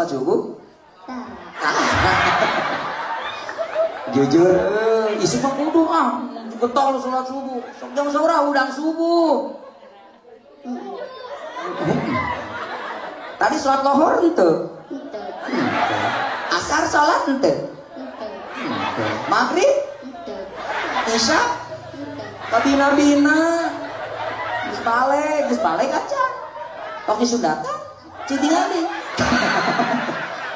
sholat subuh? Jujur, isi mah kudu ah, getol sholat subuh. Sok jam sabaraha udang subuh. Tadi sholat lohor henteu? Henteu. Asar sholat henteu? Henteu. Maghrib? Henteu. Isya? Henteu. Kabina-bina. Geus balik aja. Tok disundatan, citingali.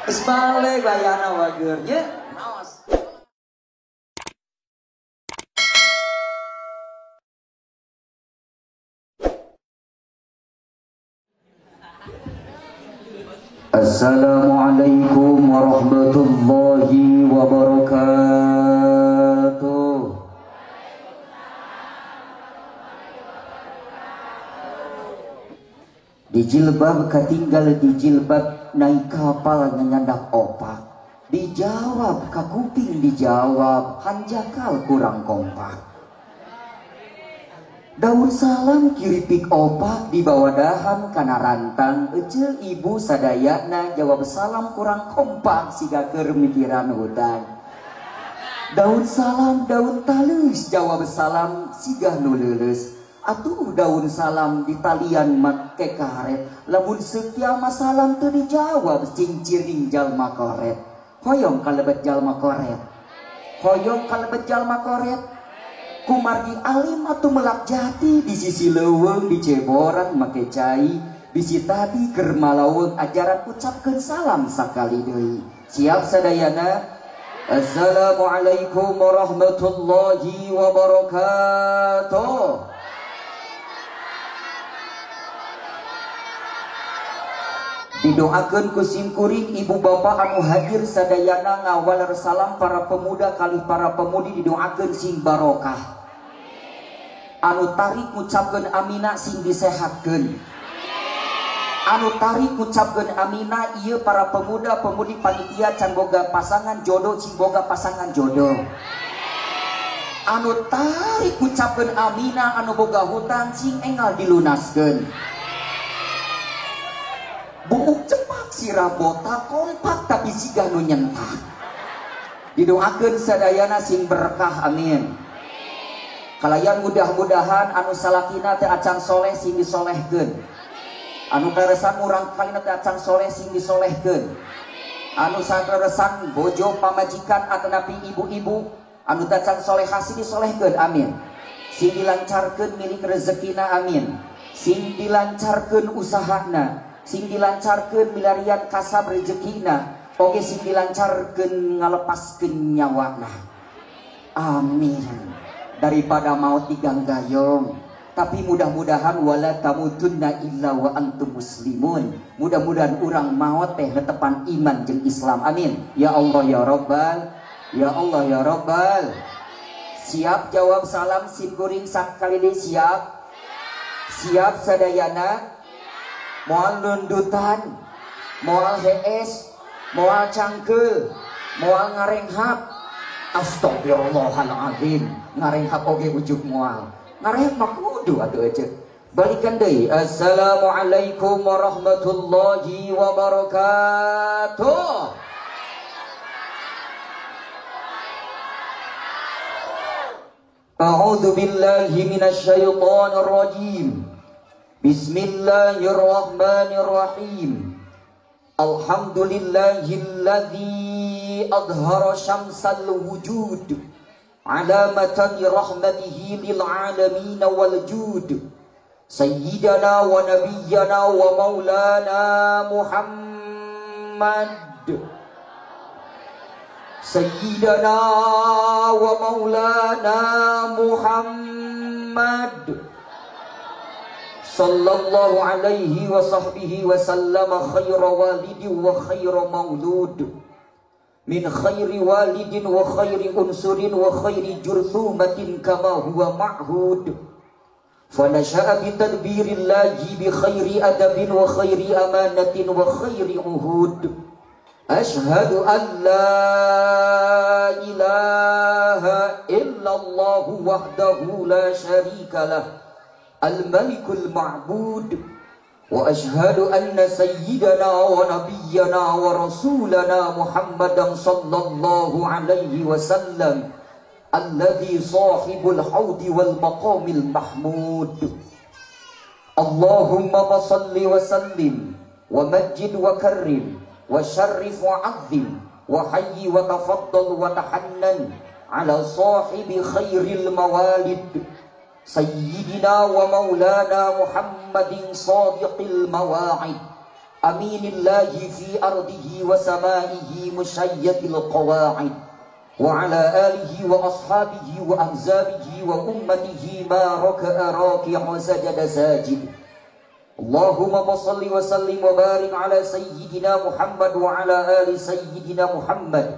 Geus balik bayana wager nya. Naos. Assalamualaikum warahmatullahi wabarakatuh. Di jilbab katinggal di jilbab naik kapal nyandak opak. Dijawab kakuping dijawab hanjakal kurang kompak. Daun salam kiripik opak di bawah dahan kana rantang ece ibu sadayana jawab salam kurang kompak siga keur mikiran hutang. Daun salam daun talus jawab salam siga nu leuleus. Atuh daun salam di talian make karet lamun setia mah salam teu dijawab cinciring jalma koret. Hoyong kalebet jalma koret. Hoyong kalebet jalma koret. Kumargi alim atau melak jati di sisi leuweung di ceboran make cai bisi tadi keur malaweng ajaran ucapkeun salam sakali deui. Siap sadayana? Assalamualaikum warahmatullahi wabarakatuh. Didoakeun ku simkuring ibu bapak anu hadir sadayana ngawaler salam para pemuda kalih para pemudi didoakeun sing barokah. Anu tarik ngucapkeun amina sing disehatkeun. Anu tarik ngucapkeun amina ieu para pemuda pemudi panitia can boga pasangan jodoh sing boga pasangan jodoh. Anu tarik ngucapkeun amina anu boga hutang sing enggal dilunaskeun. Buuk cepak sirah botak kompak tapi siga nu nyentak. Didoakeun sadayana sing berkah amin. Kalayan mudah-mudahan anu salakina teh acan soleh sing disolehkeun. Anu kaleresan urang kalina teh acan soleh sing disolehkeun. Anu sakaleresan bojo pamajikan atanapi ibu-ibu anu teh acan solehah sing disolehkeun amin. Sing dilancarkeun milik rezekina amin. Sing dilancarkeun usahana. Sing dilancarkeun milarian kasab rezekina oge sing dilancarkeun ngalepaskeun nyawana amin. Daripada maut diganggayong tapi mudah-mudahan wala tamutunna illa wa antum muslimun. Mudah-mudahan urang maut teh netepan iman jeung Islam amin. Ya Allah ya Rabbal, ya Allah ya Rabbal. Siap jawab salam sim kuring sakali deui siap? Siap sadayana? Moal nundutan, moal hees, moal cangkeul, moal ngarenghap. Astagfirullahaladzim, ngarenghap oge ujug moal. Ngarenghap mah kudu atuh ece. Balikan deui. Assalamualaikum warahmatullahi wabarakatuh. A'udzu billahi minasyaitonir rajim. Bismillahirrahmanirrahim. Alhamdulillahilladzi adhara syamsal wujud ala matani rahmatihi lil alamin wal jud. Sayyidana wa nabiyyana wa maulana Muhammad. Sayyidana wa maulana Muhammad sallallahu alaihi wa sahbihi wa sallama khaira walidi wa khaira maulud min khairi walidin wa khairi unsurin wa khairi jurthumatin kama huwa ma'hud. Fanasha'a bi tadbirillahi bi khairi adabin wa khairi amanatin wa khairi uhud. Ashhadu an la ilaha illallah wahdahu la syarika lah al-malikul ma'bud وأشهد أن سيدنا ونبينا ورسولنا محمدا صلى الله عليه وسلم الذي صاحب الحوض والمقام المحمود. اللهم صل وسلم ومجد وكرم وشرف وعظم وحي وتفضل وتحنن على صاحب خير الموالد سيدنا ومولانا محمد صادق المواعد أمين الله في أرضه وسمائه مشيد القواعد وعلى آله وأصحابه وأحزابه وأمته ما ركع راكع وسجد ساجد. اللهم صل وسلم وبارك على سيدنا محمد وعلى آل سيدنا محمد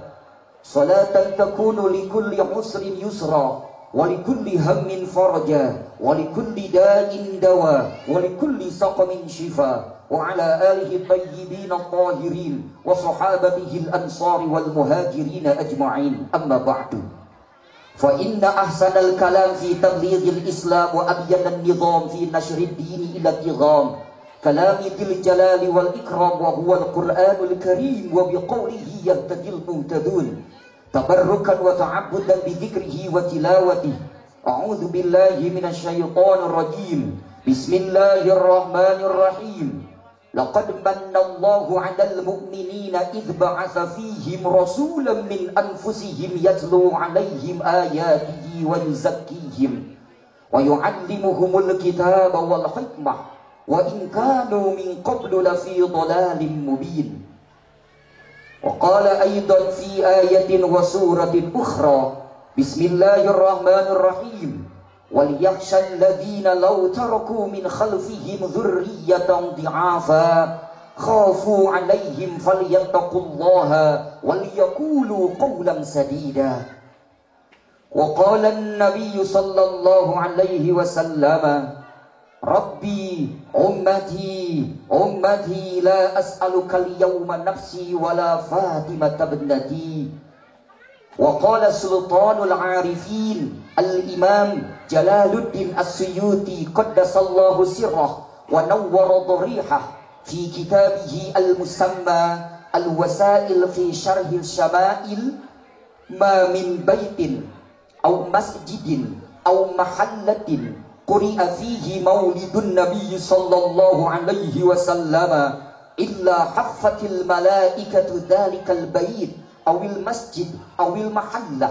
صلاة تكون لكل عسر يسرا ولكل هم فرجا ولكل داء دواء ولكل سقم شفاء وعلى آله الطيبين الطاهرين وصحابته الأنصار والمهاجرين أجمعين. أما بعد، فإن أحسن الكلام في تبليغ الإسلام وأبين النظام في نشر الدين إلى التغام كلام ذي الجلال والإكرام وهو القرآن الكريم، وبقوله يهتدي المهتدون تبركا وتعبدا بذكره وتلاوته. أعوذ بالله من الشيطان الرجيم. بسم الله الرحمن الرحيم. لقد من الله على المؤمنين إذ بعث فيهم رسولا من أنفسهم يتلو عليهم آياته ويزكيهم ويعلمهم الكتاب والحكمة وإن كانوا من قبل لفي ضلال مبين. وقال أيضا في آية وسورة أخرى: بسم الله الرحمن الرحيم. وليخشى الذين لو تركوا من خلفهم ذرية ضعافا خافوا عليهم فليتقوا الله وليقولوا قولا سديدا. وقال النبي صلى الله عليه وسلم: ربي أمتي أمتي لا أسألك اليوم نفسي ولا فاطمة ابنتي. وقال سلطان العارفين الإمام جلال الدين السيوطي قدس الله سره ونور ضريحه في كتابه المسمى الوسائل في شرح الشمائل: ما من بيت أو مسجد أو محلة قرئ فيه مولد النبي صلى الله عليه وسلم إلا حفت الملائكة ذلك البيت أو المسجد أو المحلة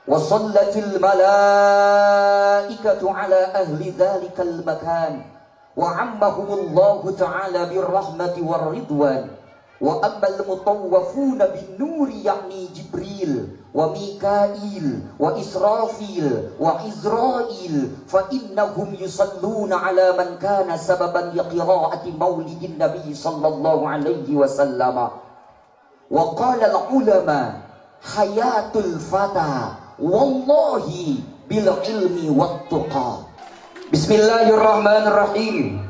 وصلت الملائكة على أهل ذلك المكان وعمهم الله تعالى بالرحمة والرضوان. وأما المطوفون بالنور يعني جبريل وميكائيل وإسرافيل وعزرائيل فإنهم يصلون على من كان سببا لقراءة مولد النبي صلى الله عليه وسلم. وقال العلماء: حياة الفتى والله بالعلم والتقى. بسم الله الرحمن الرحيم.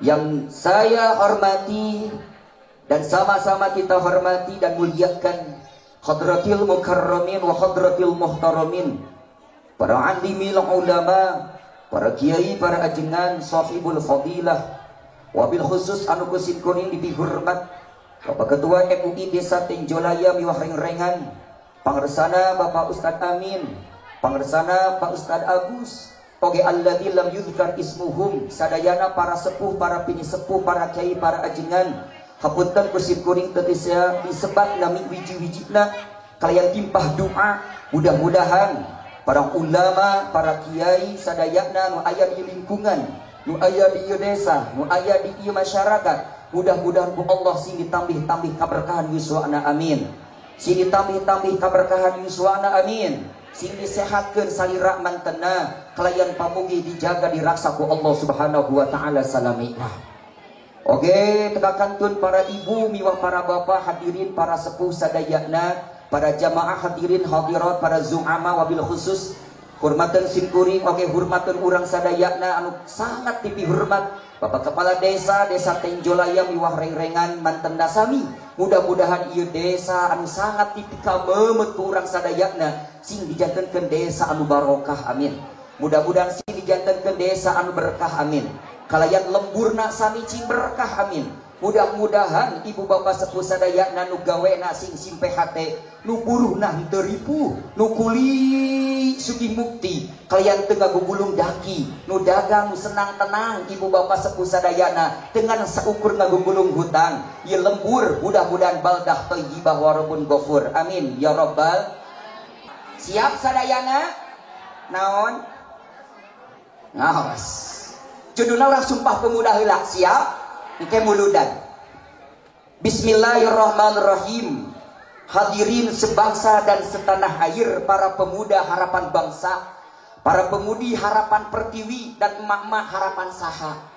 Yang saya hormati dan sama-sama kita hormati dan muliakan hadratil mukarramin wa hadratil muhtaramin, para alimil ulama, para kiai, para ajengan, sahibul fadilah, wabil khusus anu kusin kuning dipihormat Bapak Ketua MUI Desa Tenjolaya miwah rengrengan, pangersana Bapak Ustadz Amin, pangersana Pak Ustadz Agus, oge alladzi lam yuzkar ismuhum, sadayana para sepuh, para pinisepuh, para kiai, para ajengan. Hapunten kusim kuring teu disebat nami wiji-wijina, kalian timpah doa mudah-mudahan para ulama, para kiai sadayana nu aya di lingkungan, nu aya di ieu desa, nu aya di ieu masyarakat, mudah-mudahan ku Allah sing ditambih-tambih kaberkahan yuswana, amin. Sing ditambih-tambih kaberkahan yuswana, amin. Sing disehatkeun salira mantena, kalayan pamugi dijaga diraksa ku Allah Subhanahu wa taala salamina. Oke, teka kantun para ibu miwah para bapak hadirin, para sepuh sadayana, para jamaah hadirin hadirat, para zu'ama wabil khusus hormatan simkuring, oke hormatan urang sadayana anu sangat tipi hormat Bapak Kepala Desa Desa Tenjolaya miwah rengrengan manten dasami. Mudah-mudahan ieu desa anu sangat tipi kamemet ku urang sadayana sing dijantenkeun desa anu barokah, amin. Mudah-mudahan sing dijantenkeun desa anu berkah, amin. Kalayan lemburna sami cing berkah amin. Mudah-mudahan ibu bapak sepuh sadayana nu gawena sing simpe hate, nu buruhna henteu ripuh, nu kuli sugih mukti, kalian teu ngagugulung daki, nu dagang nu senang tenang ibu bapak sepuh sadayana dengan saukur ngagugulung hutang. Ieu lembur mudah-mudahan baldah thayyibah wa rabbun ghafur. Amin ya rabbal. Siap sadayana? Naon? Ngaos. Judulna urang Sumpah Pemuda heula, siap? Engke muludan. Bismillahirrahmanirrahim. Hadirin sebangsa dan setanah air, para pemuda harapan bangsa, para pemudi harapan pertiwi, dan emak-emak harapan saha.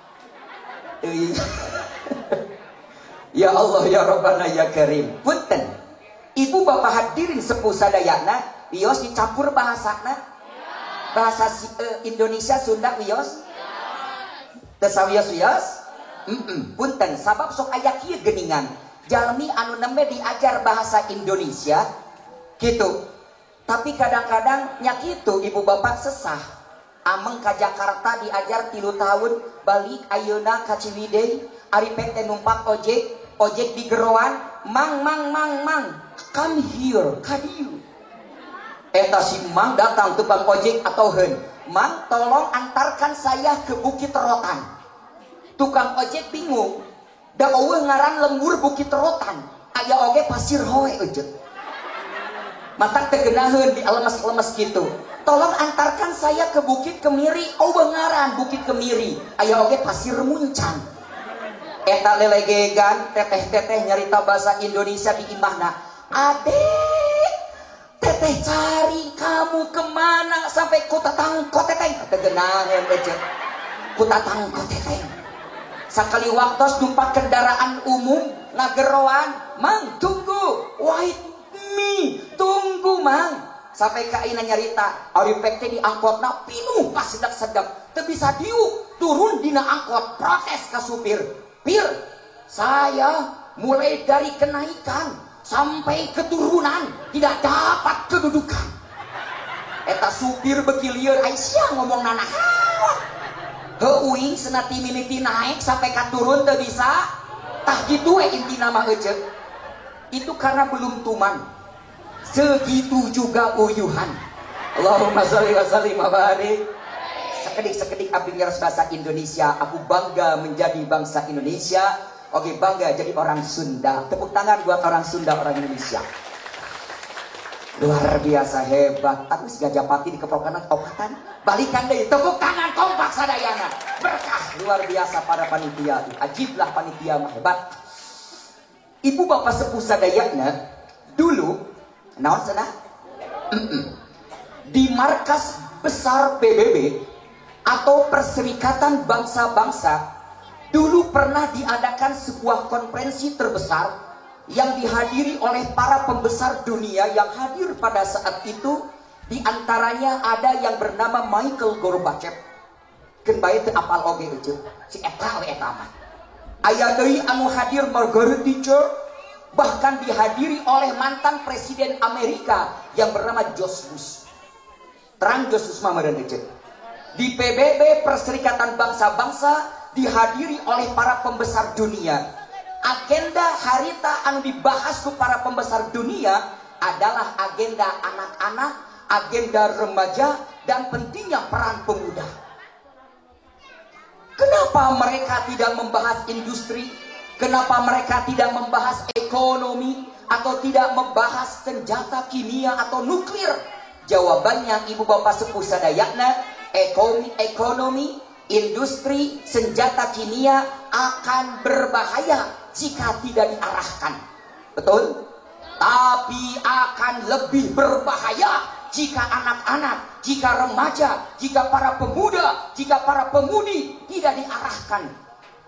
Ya Allah ya Rabbana ya Karim. Punten. Ibu bapak hadirin sepuh sadayana, wios dicampur bahasana. Bahasa Indonesia Sunda wios. Teu sawios-wios? Punten, sabab sok aya kieu geuningan. Jalmi anu nembe diajar bahasa Indonesia gitu. Tapi kadang-kadang nya kitu ibu bapak sesah. Ameng ka Jakarta diajar 3 tahun, balik ayeuna ka Ciwidey, ari pek teh numpak ojek, ojek di geroan, mang mang mang mang, come here, ka dieu. Eta si mang datang tukang ojek atau heun. Mang, tolong antarkan saya ke Bukit Rotan. Tukang ojek bingung. Da eueuh ngaran lembur Bukit Rotan, aya oge Pasir Hoe euceut. Matak teu geunaheun di alemes-lemes kitu. Tolong antarkan saya ke Bukit Kemiri, eueuh ngaran Bukit Kemiri, aya oge Pasir Muncang. Eta lelegegan teteh-teteh nyarita bahasa Indonesia di imahna. Adek, teteh cari kamu kemana sampai kota tangko teteh. Teu geunaheun euceut. Kota tangko teteh. Sakali waktos numpak kendaraan umum ngageroan, mang tunggu, wait me, tunggu mang. Sampai ka ayeuna nyarita, ari pek teh di angkotna pinuh pas sedak-sedek, teu bisa diuk, turun dina angkot protes ka supir. Pir, saya mulai dari kenaikan sampai keturunan tidak dapat kedudukan. Eta supir beuki lieur, ai sia ngomong nanaon. Heuing senati mimiti naik sampai ka turun teu bisa. Tah kitu we intina mah euceut. Itu karena belum tuman. Segitu juga uyuhan. Allahumma sholli wa sallim wa barik. Sekedik-sekedik abdi nyaros bahasa Indonesia, aku bangga menjadi bangsa Indonesia. Oke, bangga jadi orang Sunda. Tepuk tangan buat orang Sunda, orang Indonesia. Luar biasa hebat. Aku si Gajah Pati dikeprokan okatan. Balikan deh, tepuk tangan kompak sadayana. Berkah luar biasa para panitia. Ajiblah panitia mah hebat. Ibu bapak sepuh sadayana dulu naon cenah? Di markas besar PBB atau Perserikatan Bangsa-Bangsa dulu pernah diadakan sebuah konferensi terbesar yang dihadiri oleh para pembesar dunia yang hadir pada saat itu. Di antaranya ada yang bernama Michael Gorbachev. Keun bae teu apal oge euceut. Si eta we eta mah. Aya deui anu hadir Margaret Thatcher, bahkan dihadiri oleh mantan presiden Amerika yang bernama George Bush. Terang George Bush mah meureun euceut. Di PBB Perserikatan Bangsa-Bangsa dihadiri oleh para pembesar dunia. Agenda harita anu dibahas ku para pembesar dunia adalah agenda anak-anak, agenda remaja, dan pentingnya peran pemuda. Kenapa mereka tidak membahas industri? Kenapa mereka tidak membahas ekonomi? Atau tidak membahas senjata kimia atau nuklir? Jawabannya ibu bapak sepuh sadayana, ekonomi, industri, senjata kimia akan berbahaya jika tidak diarahkan. Betul? Tapi akan lebih berbahaya jika anak-anak, jika remaja, jika para pemuda, jika para pemudi tidak diarahkan.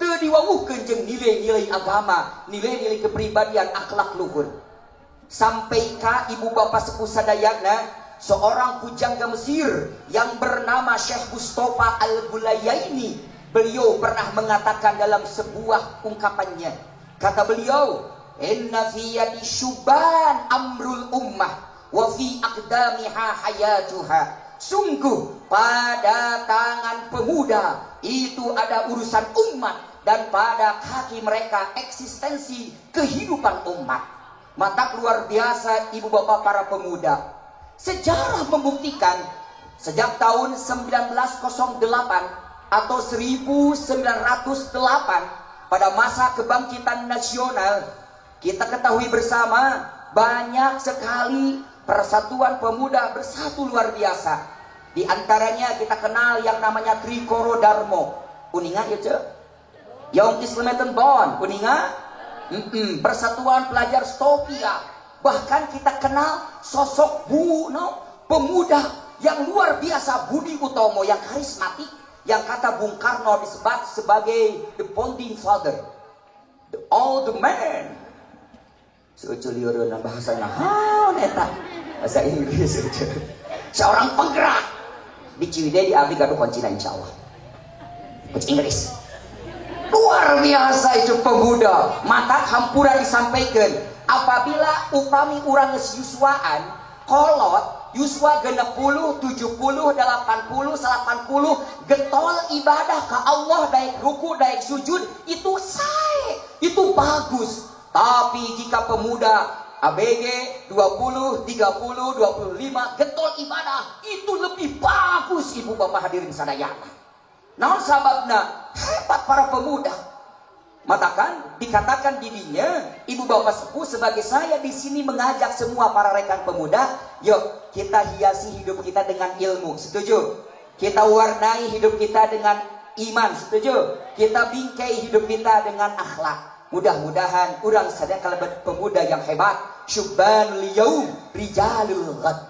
Teu diwawuhkeun jeung nilai-nilai agama, nilai-nilai kepribadian, akhlak luhur. Sampai ka ibu bapak sepuh sadayana, seorang pujangga Mesir yang bernama Syekh Mustafa Al-Gulayaini, beliau pernah mengatakan dalam sebuah ungkapannya. Kata beliau, "Inna fi yadi syuban amrul ummah wa fi aqdamiha hayatuha." Sungguh pada tangan pemuda Itu ada urusan umat dan pada kaki mereka eksistensi kehidupan umat. Mata luar biasa ibu bapak para pemuda. Sejarah membuktikan sejak tahun 1908 atau 1908 pada masa kebangkitan nasional, kita ketahui bersama banyak sekali persatuan pemuda bersatu luar biasa. Di antaranya kita kenal yang namanya Trikoro Darmo. Uninga ya ce? Young Islamic Bond, uninga? Persatuan Pelajar Stopia. Bahkan kita kenal sosok pemuda yang luar biasa, Budi Utomo yang karismatik, yang kata Bung Karno disebut sebagai the founding father, the old man. Seuceulieureun bahasana haon eta? Bahasa Inggris seorang penggerak. Di Ciwidey di abdi gaduh kuncina insyaallah. Kunci Inggris. Luar biasa itu pemuda. Mata hampura disampaikan. Apabila upami urang geus yuswaan, kolot yuswa 60, 70, 80, 80 getol ibadah ke Allah, daek ruku, daek sujud, itu sae, itu bagus. Tapi jika pemuda ABG 20, 30, 25 getol ibadah, itu lebih bagus ibu bapak hadirin sadayana. Naon sababna? Hebat para pemuda. Matakan dikatakan didinya ibu bapak sepuh sebagai saya di sini mengajak semua para rekan pemuda, yuk kita hiasi hidup kita dengan ilmu, setuju? Kita warnai hidup kita dengan iman, setuju? Kita bingkai hidup kita dengan akhlak. Mudah-mudahan urang sadaya kalebet pemuda yang hebat, syubbanul yaum rijalul ghad.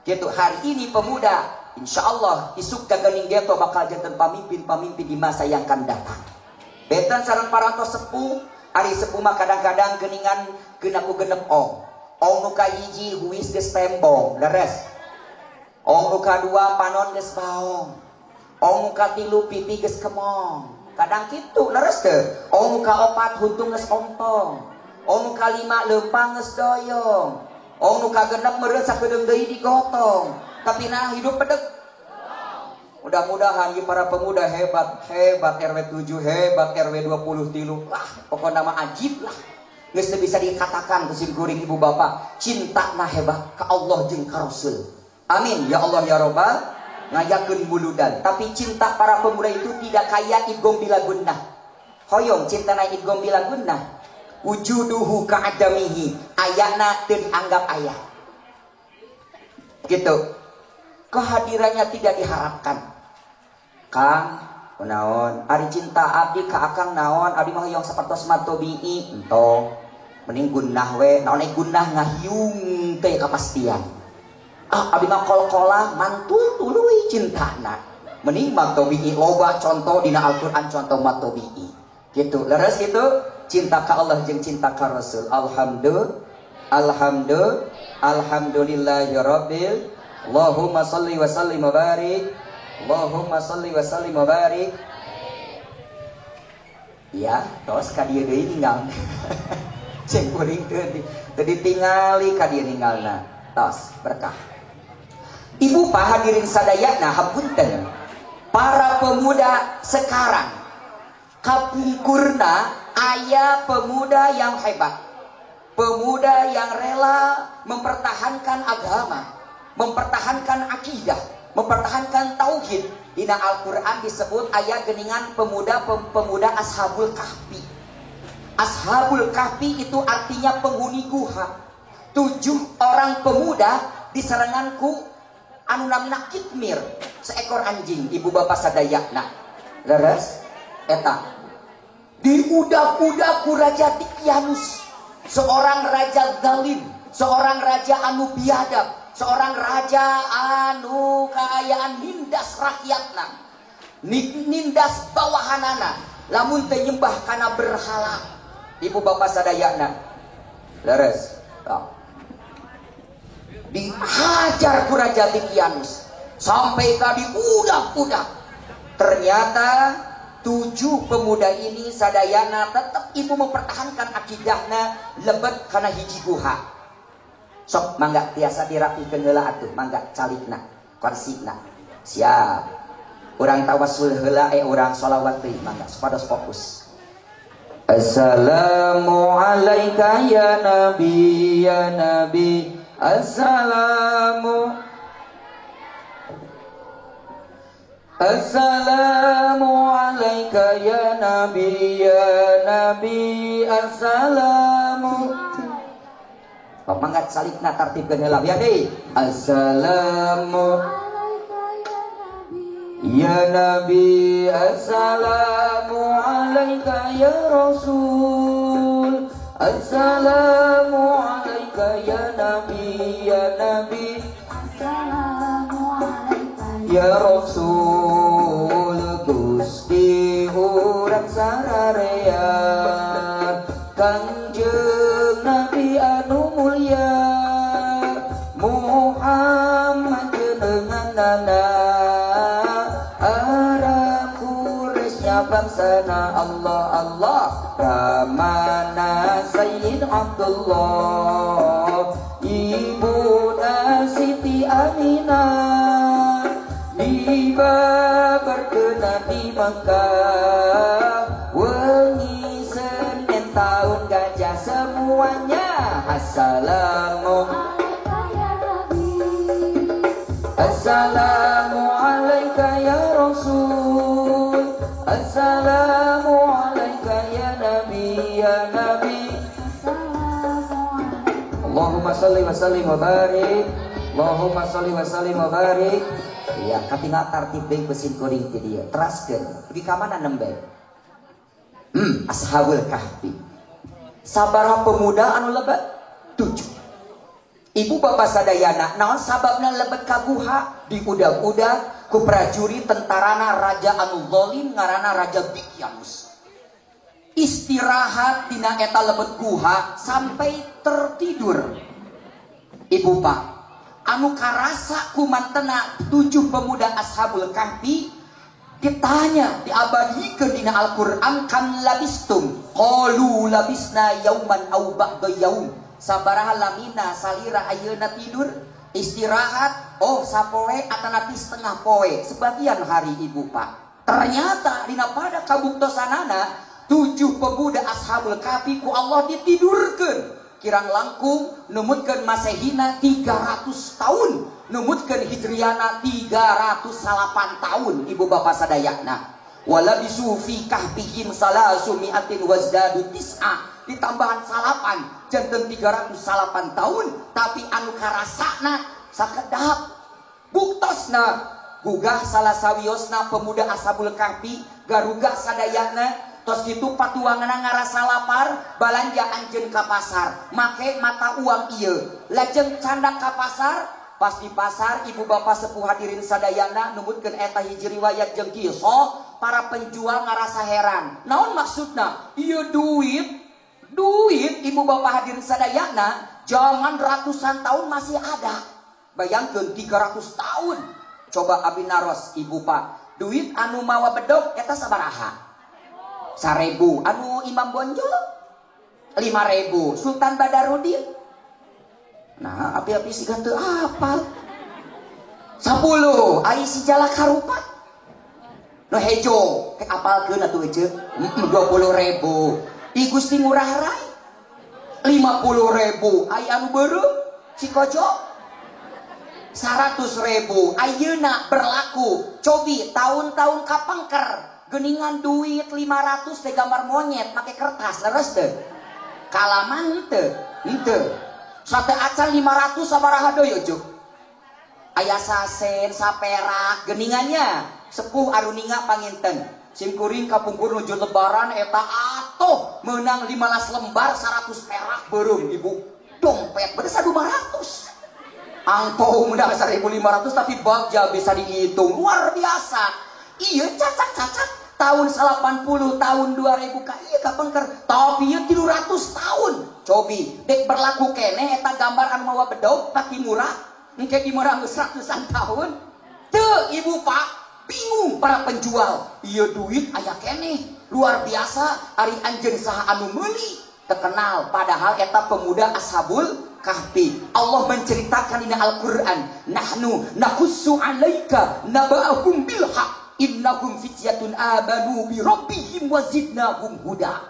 Gitu hari ini pemuda, insyaallah isuk gaganing geto bakal janten pamimpin-pamimpin di masa yang akan datang. Benten sareng parantos sepuh, ari sepuh mah kadang-kadang geningan genaku genep ong. Ong nu kahiji huis geus tembong, leres. Ong nu kadua panon geus baong. Ong nu katilu pipi geus kemong. Kadang kitu leres teu. Ong nu kaopat huntung geus ompong. Ong nu kalima leumpang geus doyong. Ong nu kagenep meureun sakedeung deui digotong. Tapi nah hidup pedeg. Mudah-mudahan ya para pemuda hebat, hebat RW 7, hebat RW 20 tilu. Lah, pokoknya nama ajib lah. Geus teu bisa dikatakan ku sim kuring ibu bapak, cinta na hebat ka Allah jeung ka Rasul. Amin ya Allah ya Robbal ngayakeun muludan. Tapi cinta para pemuda itu tidak kaya idgham bila gunnah. Hoyong cinta na idgham bila gunnah. Wujuduhu ka'adamihi, ayana teu dianggap ayah. Gitu. Kehadirannya tidak diharapkan. Kang, kunaon? Ari cinta abdi ka akang naon? Abdi mah hoyong sapertos matobii. Entong. Mending gunnah we, naon gunnah ngahiung teh kapastian. Ah, abdi mah kol-kolah mantul tuluy cintana. Mending matobii loba contoh dina Al-Qur'an contoh matobii. Gitu. Leres gitu? Cinta ka Allah jeung cinta ka Rasul. Alhamdulillah. Alhamdulillah. Alhamdulillahirabbil. Allahumma salli wa sallim wa barik. Allahumma salli wa sallim wa barik. Ya, tos ka dieu deui ninggal. Ceng kuring teu ditingali ka dieu ninggalna. Tos, berkah. Ibu pak hadirin sadayana hapunten. Para pemuda sekarang kapungkurna aya pemuda yang hebat. Pemuda yang rela mempertahankan agama, mempertahankan akidah, mempertahankan tauhid. Dina Al-Qur'an disebut ayat geningan pemuda-pemuda Ashabul Kahfi. Ashabul Kahfi itu artinya penghuni guha. 7 orang pemuda diseranganku anu namina Kitmir, seekor anjing, ibu bapak sadayana. Leres eta. Diudak-udak ku Raja Dikyanus, seorang raja zalim, seorang raja anu biadab, seorang raja anu kaayaan nindas rakyatna, nindas bawahanana, lamun teu nyembah kana berhala. Ibu bapak sadayana. Leres. Dihajar ku Raja Dikyanus sampai ka diudak-udak. Ternyata 7 pemuda ini sadayana tetap ibu mempertahankan akidahna lebet kana hiji guha. Sok mangga tiasa dirapikeun heula atuh, mangga calikna, korsina. Siap. Urang tawassul heula urang sholawat deui mangga supados fokus. Assalamu alayka ya nabi ya nabi. Assalamu Assalamu alayka ya nabi ya nabi. Assalamu. Mangga salikna tartibkeun heula ya deui. Assalamu ya nabi. Assalamu alayka ya rasul. Assalamu alayka ya nabi ya nabi. Assalamu alayka ya rasul. Gusti urang sararea Kangjeng Nabi anu mulia Muhammad jenenganana Arab Quraisy bangsana Allah Allah Ramana Sayyid Abdullah Ibuna Siti Aminah dibabarkeun di Mekah wengi Senin tahun gajah semuanya. Assalamu alayka ya nabi. Assalamu alayka ya rasul. Assalamu alayka ya nabi ya nabi. Assalamu alayka. Allahumma shalli wa sallim wa barik. Allahumma shalli wa sallim wa barik. Ya, katingal tartib deui besin kuring ti dieu. Teraskeun. Di ka mana nembe? Ashabul Kahfi. Sabaraha pemuda anu lebet? 7. Ibu bapak sadayana, naon sababna lebet ka guha? Diudag-udag ku prajurit tentarana raja anu zalim ngaranna Raja Dikyanus. Istirahat dina eta lebet guha sampai tertidur. Ibu pak, anu karasa kumantena 7 pemuda Ashabul Kahfi ditanya diabadikeun dina Al-Qur'an kam labistum qalu labisna yauman au ba'da yaum. Sabaraha lamina salira ayeuna tidur istirahat, oh sapoe atanapi setengah poe sebagian hari ibu pak. Ternyata dina pada kabuktosanana 7 pemuda Ashabul Kahfi ku Allah ditidurkeun kirang langkung numutkeun Masehina 300 tahun, numutkeun Hijriana 308 tahun ibu bapak sadayana. Walabisu fi kahfihim salasu mi'atin wazdadu tis'a, ditambahan salapan janten 308 tahun, tapi anu karasana sakedap buktosna gugah salah sawiosna pemuda Ashabul Kahfi garugah sadayana. Tos gitu patuangan ngarasa lapar balanja anjeun ka pasar make mata uang ieu lajeng candak ka pasar. Pas di pasar ibu bapak sepuh hadirin sadayana numutkeun eta hiji riwayat jeung kisah para penjual ngarasa heran naon maksudna ieu duit duit ibu bapak hadirin sadayana jangan ratusan tahun masih ada. Bayangkeun 300 tahun. Coba abi naros ibu pak, duit anu mawa bedog eta sabaraha? 1.000. Anu Imam Bonjol 5.000. Sultan Badarudin, nah api-api siga teu apal 10. Ai si Jalak Harupat nu hejo ke apalkeun atuh ece 20.000. I Gusti Ngurah Rai 50.000. Ai anu beureum Cikojo 100.000. Ayeuna berlaku cobi tahun-tahun kapangker geningan duit 500 teh gambar monyet make kertas leres teu kalaman teu henteu sate acan 500 sabaraha deui eueuh aya sasen saperak geningannya sepuh aruninga panginten simkuring kapungkur nuju lebaran eta atuh meunang 15 lembar 100 perak beureum ibu dompet berarti 1.500 angpau menang 1.500 tapi bagja bisa dihitung luar biasa. Iya cacak-cacak tahun 80 tahun 2000 ka ieu kapengker tapi ieu 300 tahun cobi dek berlaku keneh eta gambar anu mawa bedog tapi murah engke dimurah geus ratusan tahun teu ibu pak bingung para penjual ieu duit aya keneh luar biasa ari anjeun saha anu meuli terkenal padahal eta pemuda Ashabul Kahfi. Allah menceritakan dina Al-Qur'an nahnu naqussu alaika naba'ahum bil haqq. Innahum fityatun amanu bi rabbihim wa zidnahum huda.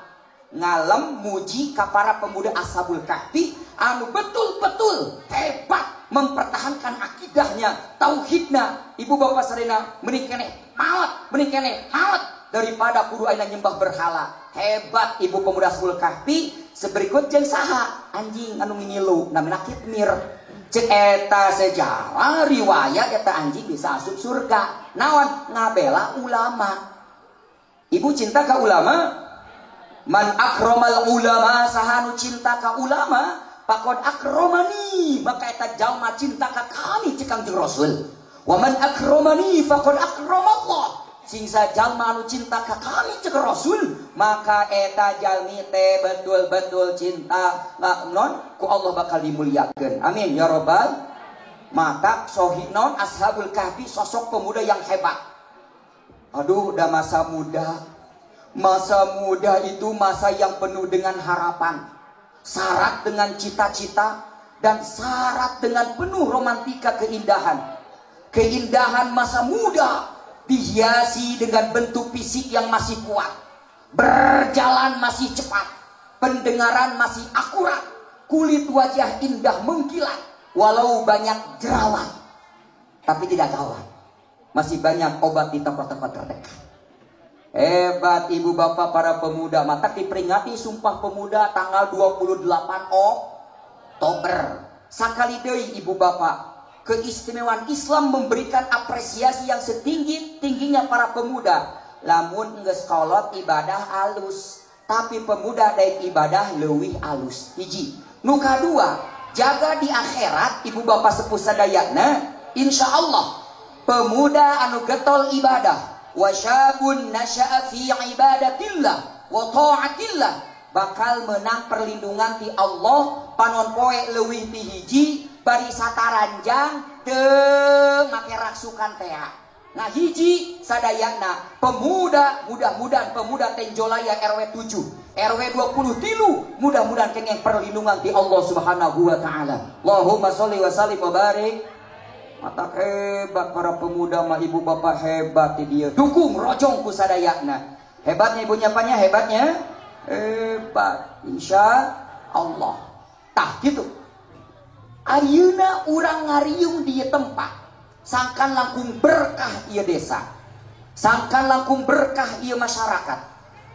Ngalem muji ka para pemuda Ashabul Kahfi anu betul-betul hebat mempertahankan akidahnya, tauhidna. Ibu bapak sarena mending keneh maot, mending keneh maot daripada kudu ayeuna nyembah berhala. Hebat ibu pemuda Ashabul Kahfi. Seberikut jeung saha anjing anu ngingilu namina Kitmir. Cek eta sejarah riwayat eta anjing bisa asup surga. Naon ngabela ulama. Ibu cinta ka ulama? Man akromal ulama, sahanu cinta ka ulama, pakod akromani, maka eta jalma cinta ka kami cek Kangjeng Rasul. Wa man akromani faqad akramallah. Sing jalma anu cinta ka kami cek Rasul, maka eta jalmi teh betul-betul cinta non ku Allah bakal dimuliakeun. Amin ya rabbal. Maka sohi non Ashabul Kahfi sosok pemuda yang hebat. Aduh, udah masa muda. Masa muda itu masa yang penuh dengan harapan, syarat dengan cita-cita, dan syarat dengan penuh romantika keindahan. Keindahan masa muda dihiasi dengan bentuk fisik yang masih kuat, berjalan masih cepat, pendengaran masih akurat, kulit wajah indah mengkilat, walau banyak jerawat, tapi tidak gawat. Masih banyak obat di toko-toko terdekat. Hebat ibu bapak para pemuda. Maka diperingati Sumpah Pemuda tanggal 28 Oktober. Sakali deui ibu bapak, keistimewaan Islam memberikan apresiasi yang setinggi-tingginya para pemuda. Lamun geus kolot ibadah alus, tapi pemuda daek ibadah leuwih alus. Hiji. Nu kadua, jaga di akhirat ibu bapak sepuh sadayana, insyaallah pemuda anu getol ibadah, wasyabun nasya'a fi ibadatillah wa ta'atillah, bakal menang perlindungan ti Allah. Panon poe leuwih ti hiji bari sataranjang teu make raksukan tea. Nah hiji sadayana pemuda, mudah-mudahan pemuda Tenjolaya RW 7 RW 23 mudah-mudahan kengeng perlindungan ti Allah Subhanahu wa taala. Allahumma sholli wa sallim wa barik. Mata hebat para pemuda mah ibu bapak hebat dia. Dukung rojong ku sadayana. Hebatnya ibu nyapanya, hebatnya hebat insya Allah. Tah gitu. Ayeuna urang ngariung di tempat, sangkan langkung berkah ieu desa, sangkan langkung berkah ieu masyarakat,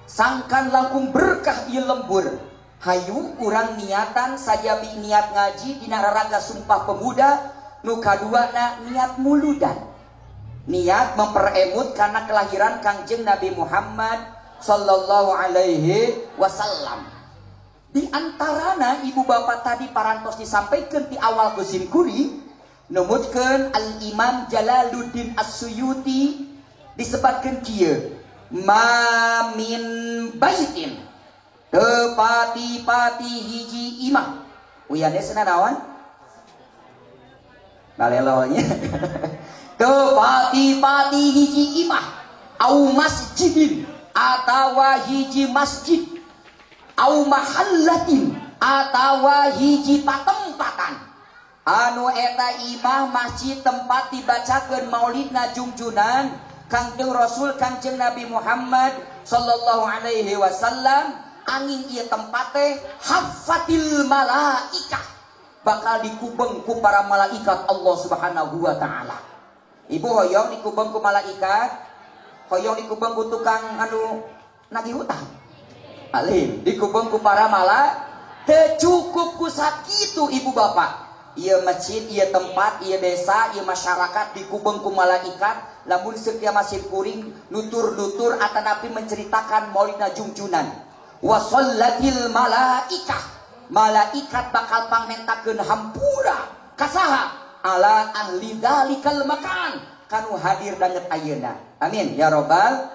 sangkan langkung berkah ieu lembur. Hayu urang niatan sajabi niat ngaji dina raraga Sumpah Pemuda. Nu kaduana niat muludan, niat memperemut karena kelahiran Kangjeng Nabi Muhammad sallallahu alaihi wasallam. Di antarana ibu bapak tadi parantos disampaikan di awal kusim kuri, numutkeun Al-Imam Jalaluddin As-Suyuti disebutkeun kieu, ma min baitin, tepati-pati hiji imah. Uyane cenah naon? Balelonya. Tepati-pati hiji imah, au masjidin atawa hiji masjid, au mahallatin atawa hiji patempatan. Anu eta imah masjid tempat dibacakeun maulidna jungjunan Kangjeng Rasul Kangjeng Nabi Muhammad sallallahu alaihi wasallam. Angin ieu tempat teh haffatil malaikah, bakal dikubeng ku para malaikat Allah Subhanahu wa taala. Ibu hoyong dikubeng ku malaikat, hoyong dikubeng ku tukang anu nagih hutang. Alim dikubeng ku para malaikat, teu cukup ku sakitu ibu bapak. Ieu masjid, ieu tempat, ieu desa, ieu masyarakat dikubeng ku malaikat. Lamun seukia masih kuring nutur-nutur atanapi menceritakan maulidna jungjunan. Wa sallatil malaikah, malaikat bakal pangmentakeun hampura kasaha ala ahli dalikal makan kanu hadir danget ayeuna. Amin ya robbal.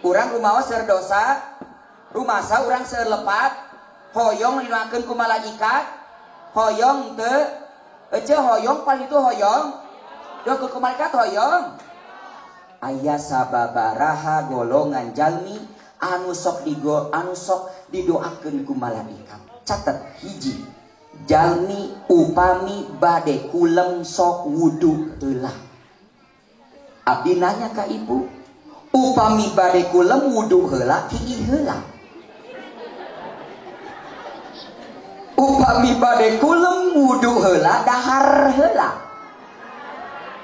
Urang rumaos seur dosa, rumasa urang seur lepat, hoyong didoakeun ku malaikat, hoyong teu ece hoyong paling itu hoyong doakeun ku malaikat hoyong. Aya sababaraha golongan jalmi anu sok didoakeun ku malaikat. Catet hiji, jalmi upami bade kulem sok wudu heula. Abdi nanya ka ibu, Upami bade kulem wudu heula kiih heula. Upami bade kulem wudu heula dahar heula.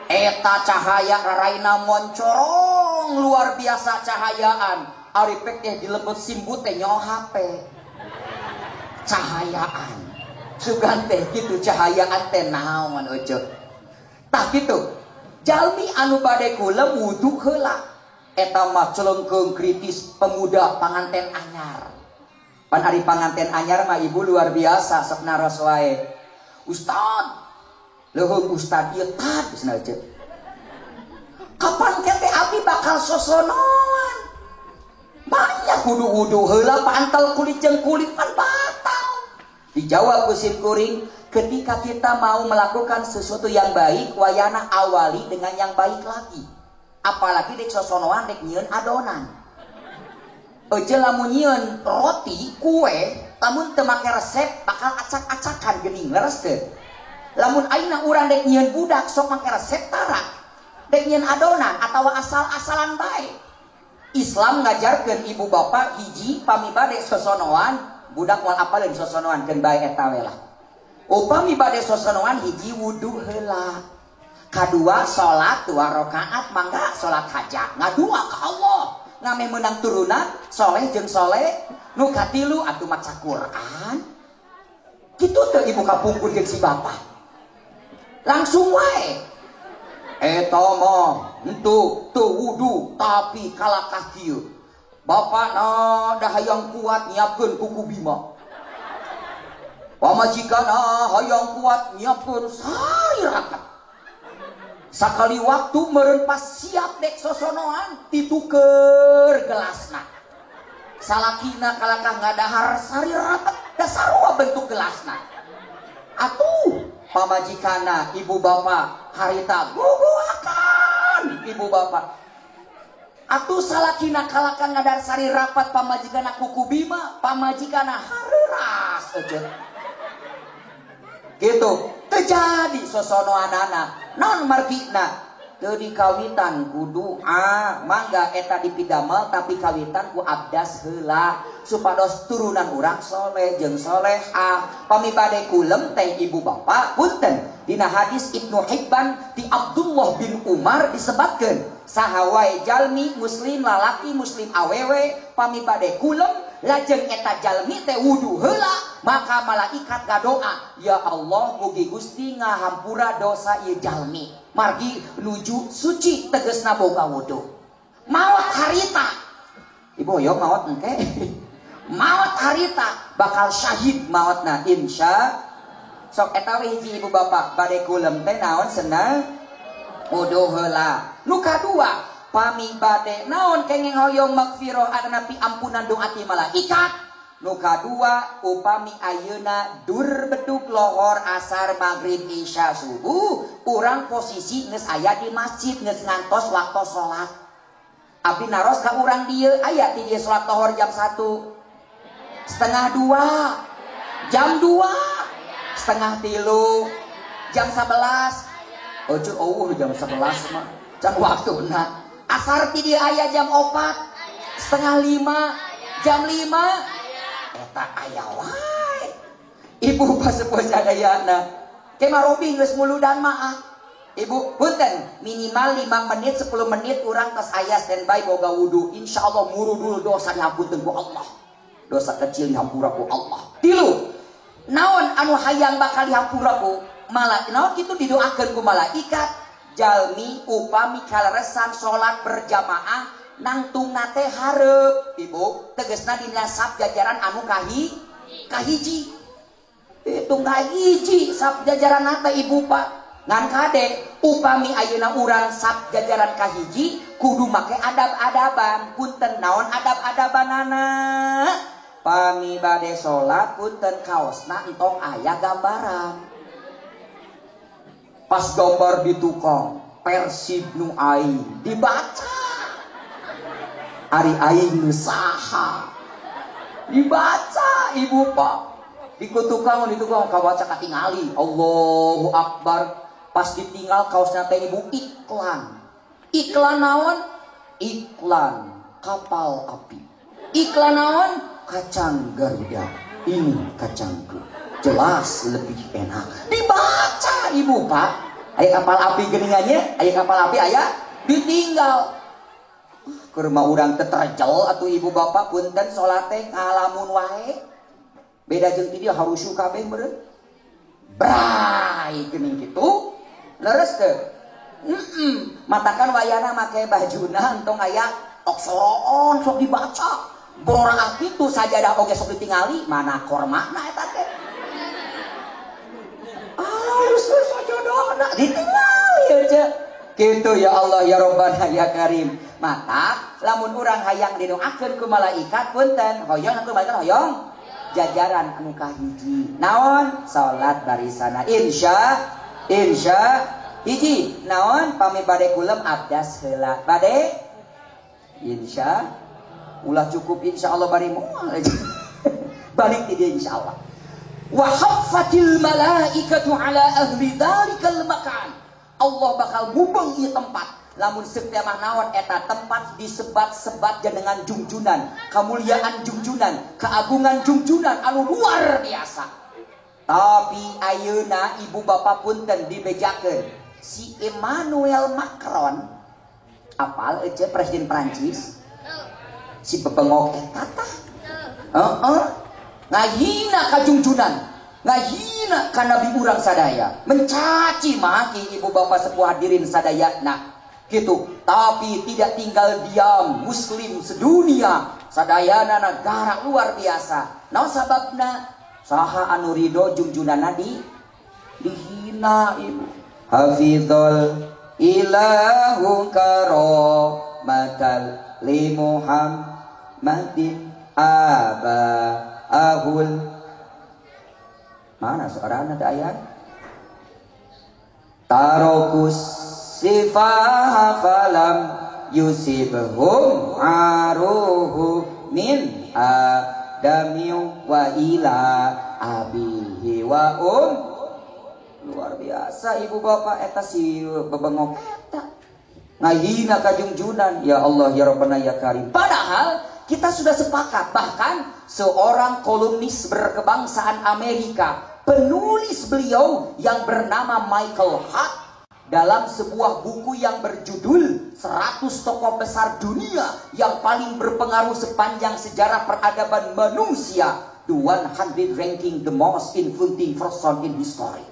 Eta cahaya raraina moncorong luar biasa cahayaan. Ari pek teh dilebet simbut teh nyaho HP. Cahayaan. Sugan teh kitu cahayaan teh naon euceuk. Tah kitu. Jalmi anu bade kulem wudu heula. Eta mah celengkeung kritis pemuda panganten anyar. Pan ari panganten anyar mah ibu luar biasa sok naros wae. Ustad, leuheung ustad ieu tad geus euceuk. Kapan kete abi bakal sosonoan? Banyak wudu-wudu heula pantal kulit jeung kulit pan batal. Dijawab ku sim kuring, ketika kita mau melakukan sesuatu yang baik, wayana awali dengan yang baik lagi. Apalagi dek sosonoan dek nyieun adonan. Euceuk lamun nyieun roti, kue, lamun teu make resep bakal acak-acakan geuning, leres teu? Lamun ayeuna urang dek nyieun budak sok make resep tara. Dek nyieun adonan atawa asal-asalan bae. Islam ngajarkeun ibu bapak hiji pami bade sosonoan, budak moal apaleun sosonoan keun bae eta we lah. Upami bade sosonoan hiji wudu heula. Kadua salat 2 rakaat mangga salat hajat ngadua ka Allah ngameh meunang turunan soleh jeung soleh. Nu katilu atuh maca Quran. Kitu teu ibu kapungkur jeung si bapak langsung wae eta mah henteu teu wudu tapi kalakah kieu bapakna da hayang kuat nyiapkeun kuku bima, pamajikanna hayang kuat nyiapkeun sari rakat. Sakali waktu meureun pas siap dek sosonoan dituker gelasna. Salakina kalakah ngadahar sari rapat da sarua bentuk gelasna. Atuh pamajikana ibu bapak harita guguakan ibu bapak. Atuh salakina kalakah ngadahar sari rapat pamajikana kuku bima, pamajikana hareuras euceuk. Gitu terjadi sosonoanana. Non margina teu dikawitan ku doa mangga eta dipidamel tapi kawitan ku abdas heula supados turunan urang soleh jeung solehah. Pami bade kulem teh ibu bapak punten dina hadis Ibnu Hibban ti Abdullah bin Umar disebatkeun saha wae jalmi muslim lalaki muslim awewe pami bade kulem lajeng eta jalmi teh wudu heula maka malaikat ngadoa ya Allah mugi Gusti ngahampura dosa ieu jalmi margi nuju suci tegesna boga wudu. Maot harita ibu hoyong maot engke maot harita bakal syahid maotna insya. Sok eta we hiji ibu bapak bade kulem teh naon senang wudu heula. Nu kadua pami bade naon kenging hoyong magfirah atanapi ampunan doa ti malaikat. Nu kadua upami ayeuna dur bedug lohor asar maghrib isya subuh urang posisi geus aya di masjid geus ngantos waktu salat. Abdi naros ka urang dieu aya ti dieu salat lohor jam 1, setengah 2, jam 2, setengah 3, jam 11. Ojo eueuh jam 11 mah can waktuna. Asar ti dieu aya jam 4, setengah 5, jam 5. Eta aya wae. Ibu pasepuh sadayana. Ke marobi geus muludan mah. Ibu punten minimal 5 menit 10 menit urang tos aya standby boga wudu. Insyaallah murudul dosa dihampunten ku Allah. Dosa kecil dihampura ku Allah. Tilu. Naon anu hayang bakal dihampura ku malaikat? Naon kitu didoakeun ku malaikat? Jalmi upami kaleresan salat berjamaah nangtungna teh hareup ibu tegesna dina sap jajaran anu kahiji itu kahiji sap jajaran teh ibu pak ngan kade upami ayeuna urang sap jajaran kahiji kudu make adab-adaban punten naon adab-adabanana pami bade salat punten kaosna entong aya gambaran pas gambar di tukang Persib nu aing dibaca ari aing nu saha dibaca ibu pak di tukang kabaca katingali Allahu Akbar pas ditinggal kaosna teh ibu iklan iklan naon Iklan kapal api. Iklan naon? Kacang Garuda. Ini kacangku. Jelas lebih enak. Dibaca ibu pak. Aya kapal api geningannya, aya kapal api aya ditinggal. Ke rumah urang teh terjel atuh ibu bapak punten salat teh ngalamun wae. Beda jeung ti dieu harusu kabeh meureun. Bray geuning kitu. Leres teu? Matakan wayana make bajuna entong aya oksoroon sok dibaca. Bororaah kitu sajadah oge sok ditingali mana kormana eta teh. Alus sajadahna ditingali aja. Gitu ya Allah ya Rabbana ya Karim. Mata lamun urang hayang didoakeun ku malaikat punten hoyong ku malaikat hoyong jajaran anu kahiji. Naon? Salat barisana insya hiji. Naon? Pami bade kulem abdas heula. Bade insya ulah cukup insyaallah bari moal. Balik ti dieu insyaallah. Wa haffatil malaikatu ala ahli dzalikal makan. Allah bakal mubeng ieu tempat. Lamun setiap mah naon eta tempat disebat-sebat dengan jungjunan, kemuliaan jungjunan, keagungan jungjunan anu luar biasa. Tapi ayeuna ibu bapak punten dibejakeun si Emmanuel Macron, apal ece presiden Prancis? Si bebengok eta tah. Heeh. Ngahina ka jungjunan, ngahina ka nabi urang sadaya, mencaci maki ibu bapak sepuh hadirin sadaya. Nah, gitu. Tapi tidak tinggal diam muslim sedunia sadayana negara luar biasa. Naon sababna? Saha anu ridho jungjunana di dihina ibu. Hafizul ilahu karomatal li Muhammadin aba ahul. Mana suarana teh aya? Tarokus sifaha falam yusibhum aruhu min adami wa ila abihi wa um. Luar biasa ibu bapak eta si bebengok eta ngahina kajungjunan. Ya Allah ya Rabbana ya Karim. Padahal kita sudah sepakat, bahkan seorang kolumnis berkebangsaan Amerika, penulis beliau yang bernama Michael Hart, dalam sebuah buku yang berjudul 100 tokoh besar dunia yang paling berpengaruh sepanjang sejarah peradaban manusia, The 100 Ranking the Most Influential Person in History.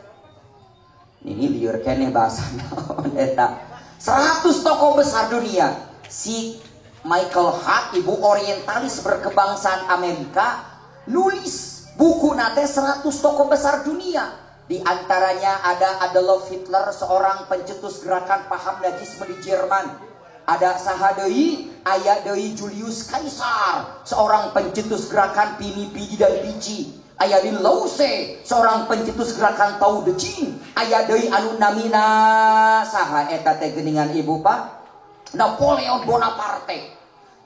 Ini liur keneh bahasa naon eta. 100 tokoh besar dunia. Si Michael Hart, ibu orientalis berkebangsaan Amerika, nulis buku nate 100 tokoh besar dunia. Di antaranya ada Adolf Hitler, seorang pencetus gerakan paham Nazisme di Jerman. Ada saha deui, aya deui Julius Caesar, seorang pencetus gerakan Pini Pidi dan Pici. Aya di Lause, seorang pencetus gerakan Tao Te Ching. Aya deui anu namina saha eta teh geuningan ibu pak? Napoleon Bonaparte.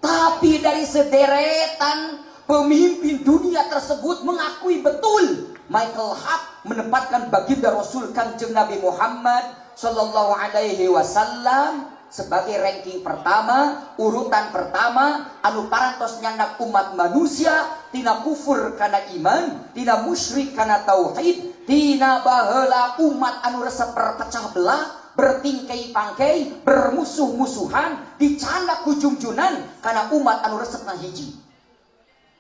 Tapi dari sederetan pemimpin dunia tersebut mengakui betul Michael Hart menempatkan baginda Rasul Kangjeng Nabi Muhammad Sallallahu Alaihi Wasallam sebagai ranking pertama, urutan pertama, anu parantos nyandak umat manusia, tina kufur kana iman, tina musyrik kana tauhid, tina baheula umat anu resep berpecah belah, bertingkei pangkei, bermusuh-musuhan, dicandak ku jungjunan kana umat anu resep ngahiji.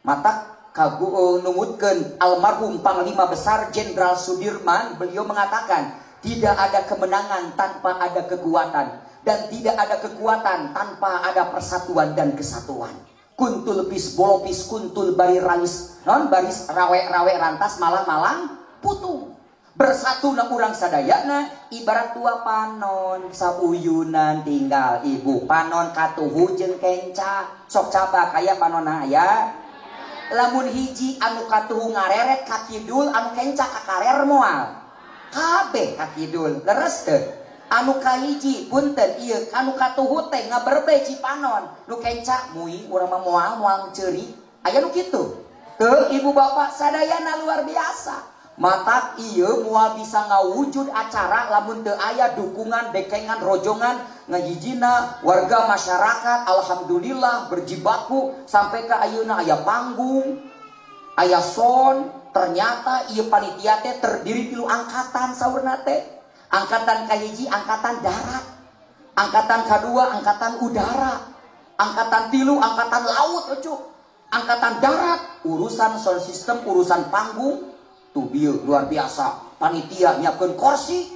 Mata kagu numutkeun almarhum Panglima Besar Jenderal Sudirman, beliau mengatakan tidak ada kemenangan tanpa ada kekuatan dan tidak ada kekuatan tanpa ada persatuan dan kesatuan. Kuntul pis bolopis kuntul bari rais non baris rawe-rawe rantas malang-malang putung. Bersatu na urang sadayana ibarat tua panon sauyunan tinggal ibu panon katuhu jeung kenca sok cabak aya panonna aya. Lamun hiji anu katuhu ngareret ka kidul, anu kenca ka karer moal kabeh ka kidul. Leres teu? Anu kahiji punten ieu anu katuhu teh ngaberbe cipanon, nu kenca mui urang mah moal moal ceuri. Aya nu kitu teu ibu bapak sadayana luar biasa. Matak ieu moal bisa ngawujud acara lamun teu aya dukungan dekengan rojongan ngahijina warga masyarakat. Alhamdulillah berjibaku sampai ke ayeuna aya panggung, aya sound. Ternyata ieu panitia teh terdiri tilu angkatan saurna teh. Angkatan kahiji angkatan darat, angkatan kadua angkatan udara, angkatan tilu angkatan laut eucuk. Angkatan darat urusan sound system, urusan panggung tuh bieu luar biasa. Panitia nyiapkeun kursi.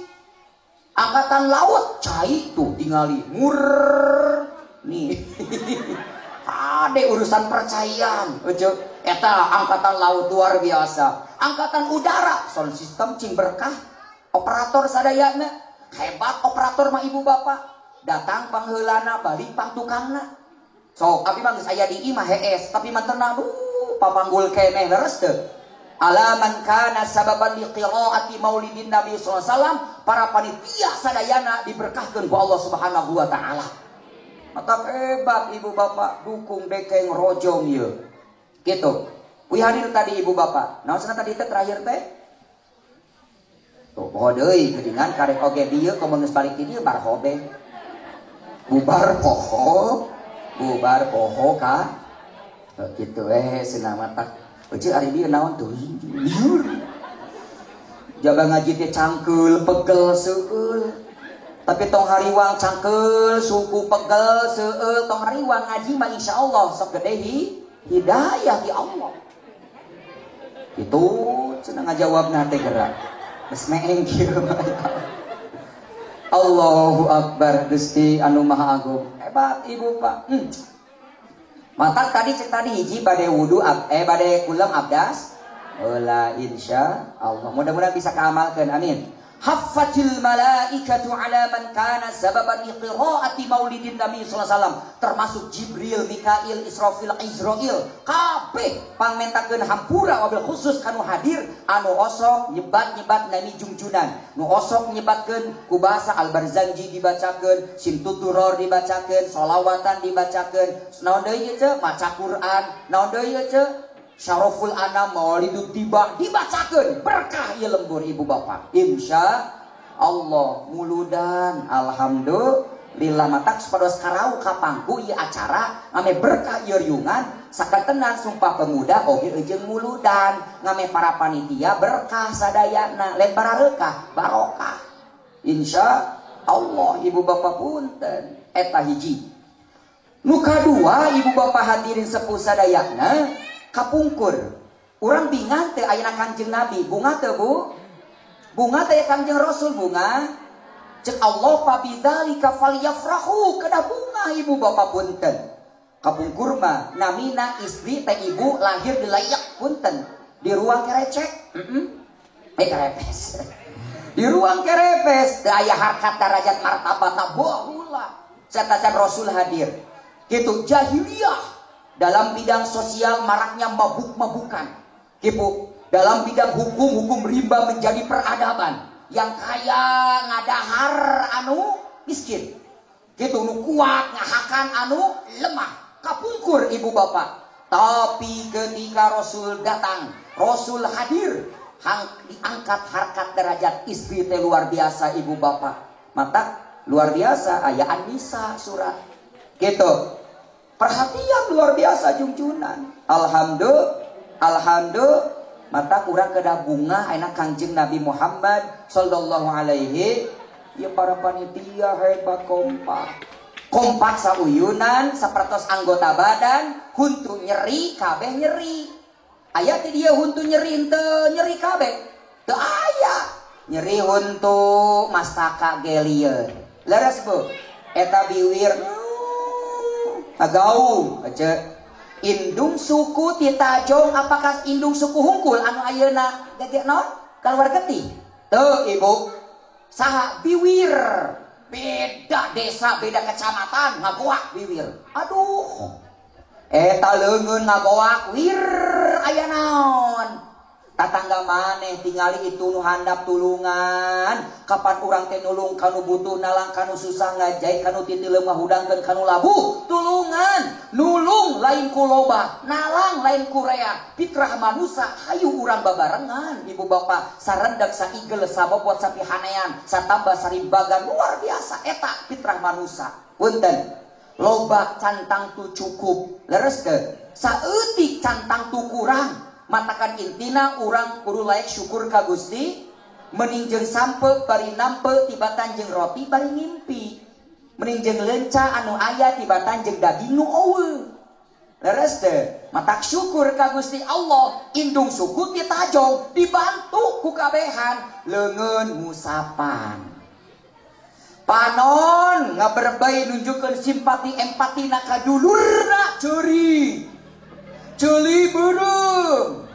Angkatan laut cai tuh tingali mur nih. Ade urusan percayaan eucuk. Eta angkatan laut luar biasa. Angkatan udara sound system cing berkah. Operator sadayana hebat, operator mah ibu bapak datang pangheulana balik pangtukangna. Sok abi mah geus aya di imah hees tapi mah tenang papanggul keneh leres teu. Alaman kana sababan liqiraati maulidin Nabi sallallahu alaihi wasallam, para panitia sadayana diberkahkeun ku Allah Subhanahu wa taala. Maka hebat ibu bapak dukung dekeng rojong ieu. Gitu. Kuy hadir tadi ibu bapak. Naon cenah tadi teh terakhir teh? Tuh poho deui geuningan karek oge dieu komo geus balik ti dieu bar hobe. Bubar poho, bubar poho ka. Kitu cenah matak. Euceu ari dieu naon tuh liur. Jaga ngaji teh cangkeul pegel seueul. Tapi tong hariwang cangkeul suku pegel seueul, tong hariwang ngaji mah insyaallah sok gede hidayah ti Allah. Itu cenah ngajawabna teh gerak. Geus meeng kieu mah. Allahu Akbar Gusti anu Maha Agung. Hebat ibu pak. Mata tadi cek tadi hiji bade wudu bade kulem abdas. Ola insya Allah. Mudah-mudahan bisa keamalkan. Amin. Haffatil malaikatu ala man kana sababan liqiraati maulidin Nabi sallallahu alaihi wasallam, termasuk Jibril, Mikail, Israfil, Izrail, kabeh pangmentakeun hampura wabil khusus kanu hadir anu osok nyebat-nyebat nami jungjunan, nu osok nyebatkeun ku bahasa Al-Barzanji dibacakeun, Simtuturor dibacakeun, solawatan dibacakeun, naon deui ieu ce maca Quran, naon deui ieu ce Syaraful Anam Maulidut Tiba dibacakeun, berkah ieu lembur ibu bapak. Insya Allah muludan alhamdulillah matak supados karau kapangku ieu acara ngame berkah ieu riungan sakantenan sumpah pemuda oge jeung muludan ngame para panitia berkah sadayana lain bararekah barokah. Insya Allah ibu bapak punten eta hiji. Nu kadua ibu bapak hadirin sepuh sadayana kapungkur urang bingan teh ayeuna Kangjeng Nabi bunga teh Bu, bunga teh Kangjeng Rasul bunga cek Allah pabidzalika falyafrahu kedah bunga ibu bapak punten. Kapungkur mah namina istri teh ibu lahir di layak punten di ruang kerecek, kerepes di ruang kerepes teu aya harkat darajat martabat baheula satacan Rasul hadir kitu. Jahiliyah dalam bidang sosial maraknya mabuk-mabukan. Kipu, dalam bidang hukum, hukum rimba menjadi peradaban. Yang kaya ngadahar anu miskin. Gitu, nu kuat ngahakan anu lemah. Kapungkur ibu bapak. Tapi ketika Rasul datang, Rasul hadir, diangkat harkat derajat istri teh luar biasa ibu bapak. Mata luar biasa aya An-Nisa surat. Gitu. Perhatian luar biasa jungjunan. Alhamdulillah, alhamdulillah. Mata kurang kedah bunga enak Kangjeng Nabi Muhammad sallallahu alaihi. Ya para panitia hebat kompak. Kompak sauyunan sapertos anggota badan, huntu nyeri kabeh nyeri. Aya ti dieu huntu nyeri henteu nyeri kabeh. Teu aya. Nyeri huntu mastaka gelieur. Leres Bu. Eta biwir agaung aja. Indung suku titajong apakah indung suku hungkul anu ayeuna gege naon kaluar getih teu ibu saha biwir beda desa beda kecamatan ngagoak biwir aduh eta leungeun ngagoak wir aya naon Tatangga maneh tingali itu nu handap tulungan. Kapan urang teh nulung kanu butuh nalang kanu susah ngajai kanu titileum ngahudangkeun kanu labuh tulungan. Nulung lain ku loba, nalang lain ku rea. Fitrah manusa hayu urang babarengan ibu bapak sarendak saigel sabobot sapihanean satambah sarimbagan luar biasa eta fitrah manusa. Punten loba cantang tu cukup leres teu saeutik cantang tu kurang. Matakan intina urang kudu layak syukur ka Gusti mending jeung sampe bari nampe tibatan jeung roti bari ngimpi mending jeung leunca anu aya tibatan jeung daging nu eueuh leres teu matak syukur ka Gusti Allah indung suku ti tajong dibantu ku kabehan leungeun ngusapan panon ngaberbei nunjukkeun simpati empati na ka dulurna ceuri ceuli beureum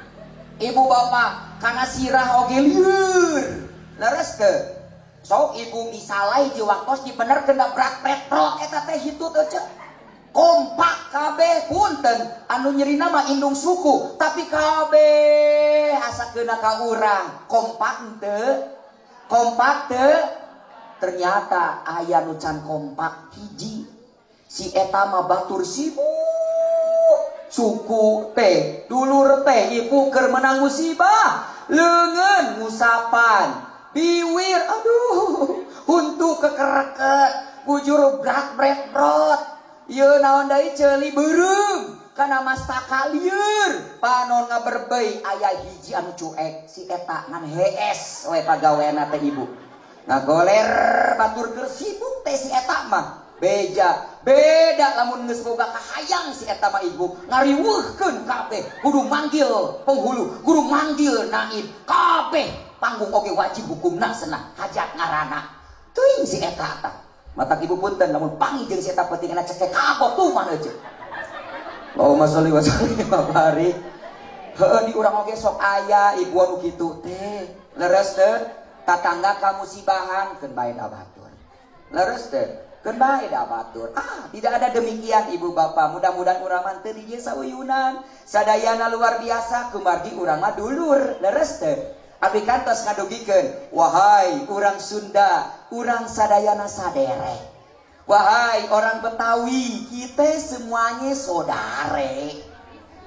ibu bapak kana sirah oge lieur leres teu sok ibu misalai jeung waktos dibenerkeun da brak pretrok eta teh hitut euceu kompak kabeh punten anu nyerina mah indung suku tapi kabeh asa keuna ka urang kompak teu kompak teu ternyata aya nu can kompak hiji si eta mah batur sibuk suku teh dulur teh ibu keur menang musibah leungeun ngusapan biwir aduh huntu kekereket bujur brak bret brot ieu naon deui ceuli beureum kana mastaka lieur panon ngaberbei aya hiji anu cuek si eta ngan hees we pagaweana teh ibu ngagoler batur keur sibuk teh si eta mah beja beda lamun geus boga kahayang si eta mah ibu ngariweuhkeun kabeh kudu manggil penghulu kudu manggil naib kabeh panggung oge wajib hukumna cenah hajat ngaranna teuing si eta tah matak ibu punten lamun panggil jeung si eta pentingna cekek kagok tuh mah eueuh Allahumma sholli wa sallim wa barik heueuh di urang oge sok aya ibu anu kitu teh leres teh tatangga ka musibahan keun bae da batur leres teh keun bae da batur. Ah, tidak ada demikian ibu bapak. Mudah-mudahan urang mah teu di sauyunan. Sadayana luar biasa kumargi urang mah dulur. Leres teu? Abdi kantos ngadugikeun, wahai urang Sunda, urang sadayana saderek. Wahai orang Betawi, kita semuanya sodare.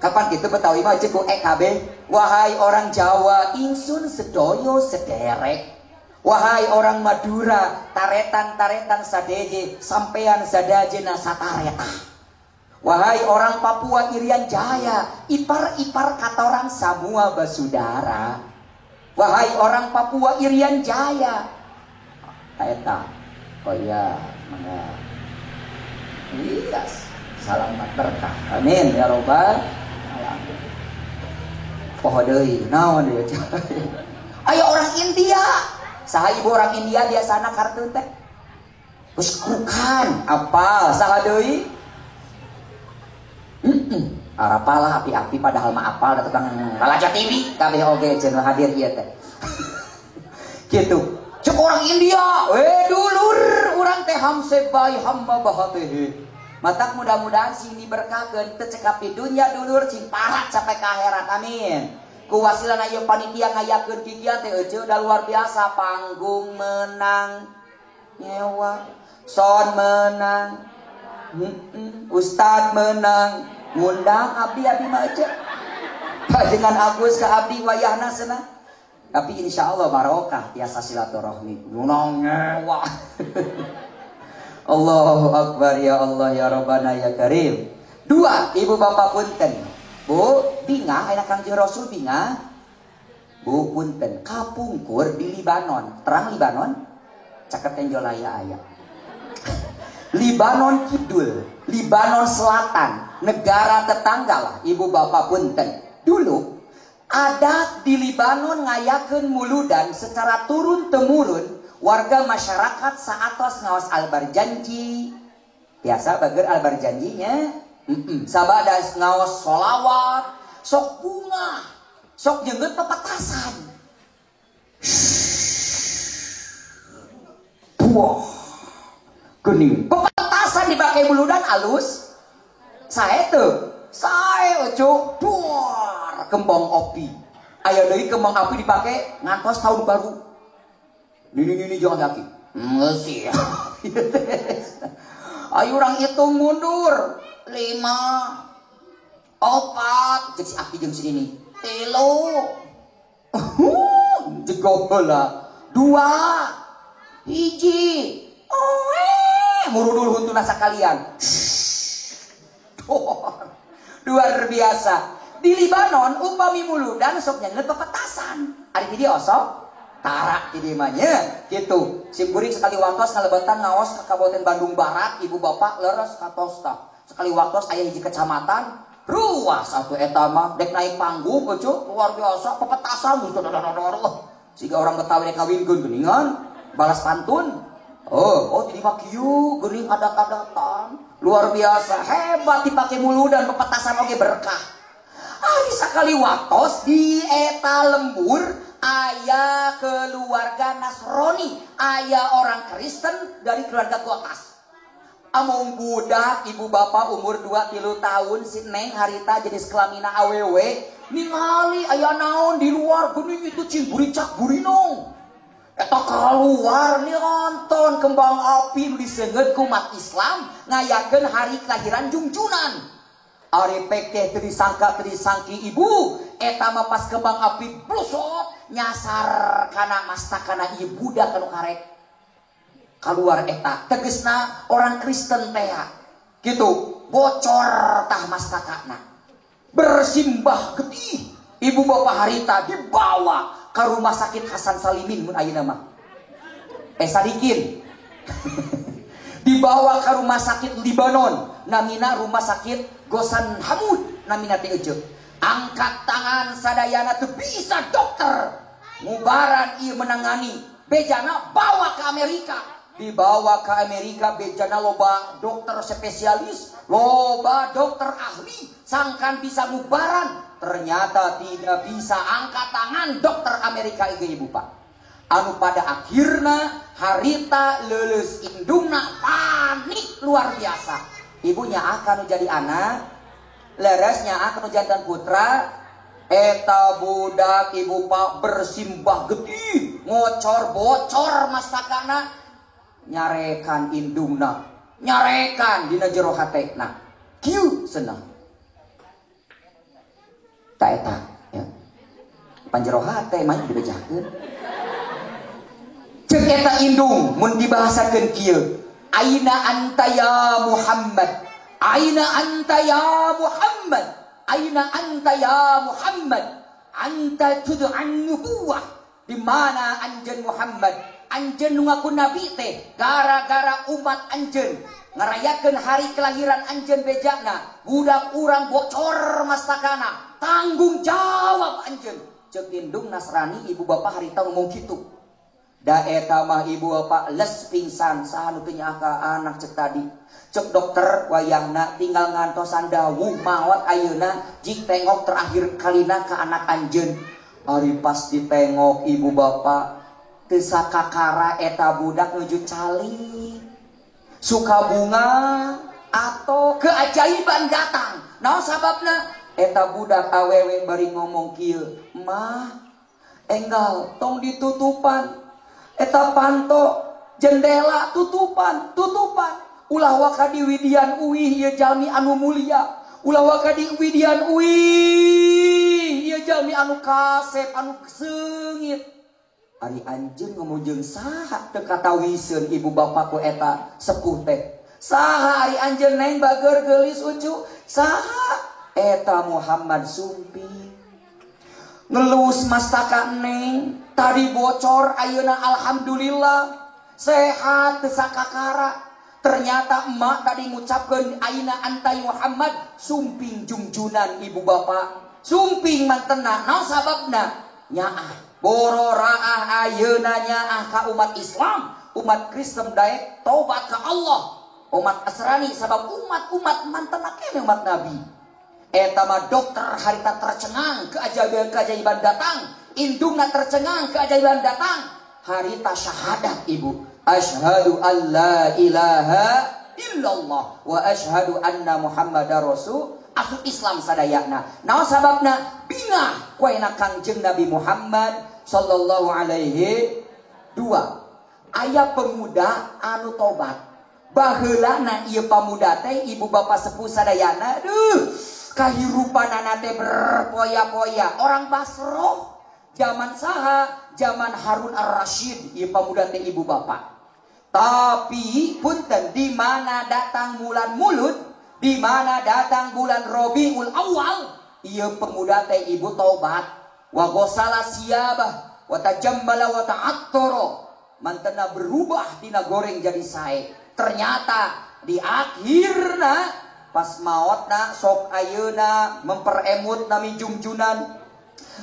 Kapan gitu Betawi mah ceuk ku EKB? Wahai orang Jawa, ingsun sedoyo sederek. Wahai orang Madura, taretan-taretan sadeje, sampean sadaje na satareta. Wahai orang Papua Irian Jaya, ipar-ipar katorang samua basudara. Wahai orang Papua Irian Jaya. Eta. Oh iya, mangga. Iya, salamat berkah. Amin ya robbal alamin. Poho deui, naon deui. Ayo orang India. Saha ibu orang India biasana kartun teh? Uskukan apal saha deui? Arapalah api-api padahal mah apal da tukang lalajo TV kabeh oge cenah hadir ieu teh. Gitu. Cek orang India, we dulur urang teh hamse bai hamma bahatehi. Matak mudah-mudahan sing diberkahkeun teu cekap di dunya dulur sing parat sampai ka akhirat. Amin. Ku wasilana ieu panitia ngayakeun kikian teh euceu da luar biasa panggung menang nyewa son menang ustad menang ngundang abdi mah euceu pajengan Agus ka abdi wayahna cenah tapi insyaallah barokah tiasa silaturahmi ngunang nyewa. Allahu akbar ya Allah ya Rabbana ya Karim. Dua ibu bapak punten. Bu, bingah, enak Kangjeng Rasul bingah. Bu, punten, kapungkur di Libanon. Terang Libanon? Caket Tenjolaya aya. Libanon Kidul, Libanon Selatan, negara tetangga lah, ibu bapak punten. Dulu, ada di Libanon ngayakeun muludan secara turun-temurun warga masyarakat saatos ngaos albarjanji. Biasa bager albarjanjinya. Sabada ngaos solawat, sok bunga, sok jenggot pepetasan. Buah, gening. Pepetasan dipakai muludan alus. Sae teu, sae ojo, buar kembang opi. Aya deui kembang api dipake ngantos tahun baru. Nini nini jangan lagi. Geus siap. Ayo urang hitung mundur. 5 4 cek si aki jeung si nini. 3 jego heula. 2 1 oe murudul huntuna sakalian. Luar biasa. Di Libanon upami muludan sok nyanget pepetasan. Ari di dieu osok tara di dieu mah nya kitu. Simkuring sekali waktos ngalebetan ngaos ka Kabupaten Bandung Barat, ibu bapak leres katos tah. Sekali waktos aya hiji kecamatan, ruas atuh eta mah dek naik panggung eueuh luar biasa pepetasan geus siga orang Betawi rek kawinkeun geuningan balas pantun. Oh, oh jadi mah kieu geuning adat-adatan luar biasa hebat dipake muludan pepetasan oge berkah. Ari sakali waktos di eta lembur aya keluarga Nasrani, aya orang Kristen dari keluarga Gotas. Amung budak ibu bapak umur 2-3 tahun si neng harita jenis kelamina awewe ningali aya naon di luar geuning itu cing buricak burinong. Eta keluar nonton kembang api nu diseungeut ku umat Islam ngayakeun hari kelahiran Jungjunan. Ari pek teh teu disangka teu disangki ibu eta mah pas kembang api blusot nyasar kana mastakana ieu budak anu karek kaluar eta tegesna orang Kristen teh gitu bocor tah mastakana bersimbah getih ibu bapak harita dibawa ke rumah sakit Hasan Salimin mun ayeuna mah Sadikin dibawa ke rumah sakit Libanon namina rumah sakit Gosan Hamud namina teh euceuk. Angkat tangan sadayana teu bisa dokter ngubaran ieu menangani bejana bawa ke Amerika. Dibawa ke Amerika bejana loba dokter spesialis, loba dokter ahli sangkan bisa ngubaran, ternyata tidak bisa. Angkat tangan dokter Amerika ieu ibu pak. Anu pada akhirna harita leuleus indungna panik luar biasa. Ibunya akan jadi anak, leresnya akan jantan putra. Eta budak ibu pak bersimbah getih, ngocor bocor mastakana, nyarekan indungna, nyarekan dina jero hatena. Kieu senang. Ta eta ya. Panjero hate mah dibejakeun. Ceuk eta indung mun dibahasakeun kieu. Aina anta ya Muhammad? Aina anta ya Muhammad? Aina anta ya Muhammad? Anta tud'an nubuwah. Di mana anjeun Muhammad? Anjeun nu ngaku nabi teh gara-gara umat anjeun ngarayakeun hari kelahiran anjeun bejana, budak urang bocor mastakana, tanggung jawab anjeun. Ceuk indung Nasrani ibu bapak harita ngomong kitu. Da eta mah ibu bapak les pingsan saha nu teu nyaah ka anak cek tadi. Cek dokter wayahna tinggal ngantosan dawuh maot ayeuna jik tengok terakhir kalina ka anak anjeun. Ari pas ditengok ibu bapak teu sakakara eta budak nuju calik. Suka bunga atau keajaiban datang. Naon sababna? Eta budak awewe bari ngomong kieu, "Mah, enggal tong ditutupan. Eta panto jendela tutupan, tutupan. Ulah waka diwidian uih ieu jalmi anu mulia. Ulah waka diwidian uih ieu jalmi anu kasep, anu seungit." Ari anjeun ngomong jeung saha teu katawiseun ibu bapa ku eta sepuh teh. Saha ari anjeun neng bageur geulis ucu? Saha? Eta Muhammad Sumping. Ngelus mastaka neng tadi bocor ayeuna alhamdulillah sehat teu sakakara. Ternyata emak tadi ngucapkeun aina antai Muhammad sumping jungjunan ibu bapak sumping mantena. Naon sababna? Nyaah bororaah ayeuna nyaah ka umat Islam, umat Kristen daek tobat ka Allah, umat Nasrani sabab umat-umat mantena kene umat Nabi. Eta mah dokter harita tercengang keajaiban datang, indungna tercengang keajaiban datang, harita syahadat ibu. Asyhadu an la ilaha illallah wa asyhadu anna Muhammadar rasul. Asup Islam sadayana. Naon sababna? Bingah kuena Kangjeng Nabi Muhammad sallallahu alaihi dua. Aya pemuda anu tobat. Baheulana ieu pamuda teh ibu bapak sepuh sadayana, duh, kahirupanana teh berpoya-poya. Orang Basroh zaman saha? Zaman Harun Ar-Rasyid ieu pamuda teh ibu bapak. Tapi punten di mana datang bulan Mulud, di mana datang bulan Rabiul Awal, ieu pemuda teh ibu tobat. Wa ghasala siyabah wa tajammala wa ta'attara, mantena berubah tina goreng jadi sae. Ternyata di akhirna pas maotna sok ayeuna memperemut nami jungjunan,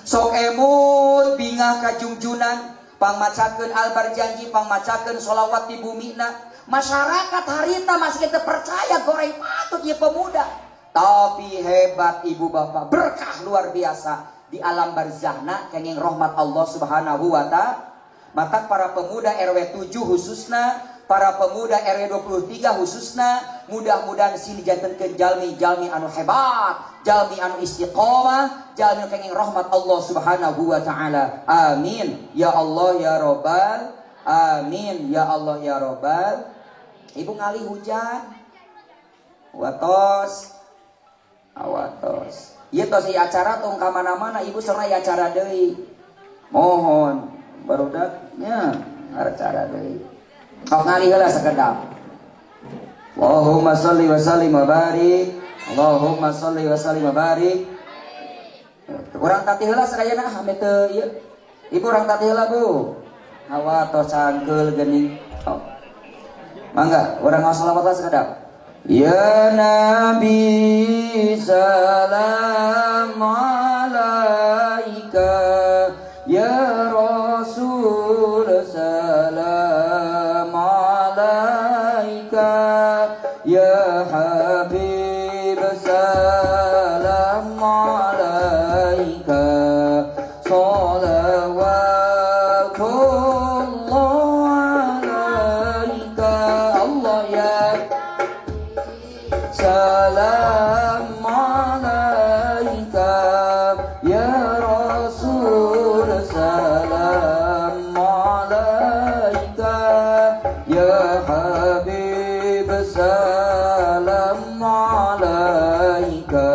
sok emut bingah ka jungjunan, pangmacakeun albar janji, pangmacakeun sholawat di bumina. Masyarakat harita masih kita percaya goreng patut ieu pemuda. Tapi hebat ibu bapak, berkah luar biasa di alam barzahna kenging rahmat Allah Subhanahu wa ta'ala. Maka para pemuda RW 7 khususna, para pemuda RW 23 khususna, mudah-mudahan sini jantenkeun jalmi-jalmi anu hebat, jalmi anu istiqomah, jalmi kenging rahmat Allah Subhanahu wa ta'ala. Amin ya Allah ya Robbal amin ya Allah ya Robbal. Ibu ngali hujan watos awatos. Ieu tos ieu acara tong ka mana-mana, ibu sareng aya acara deui. Mohon barudaknya acara deui. Kau ngali heula sakedap. Allahumma sholli wa sallim wa barik. Allahumma sholli wa sallim wa barik. Urang tati heula sadayana ah ame teu ieu. Ibu urang tati heula Bu. Hawa tos cangkeul geuning. Oh. Mangga urang ngasolawat lah sakedap. Ya Nabi salam alaika, ya Rasul salam alaika, ya Habib salam alaika, salawatullah alaika. Allah ya salam alaika, ya Rasul salam alaika, ya Habib salam alaika,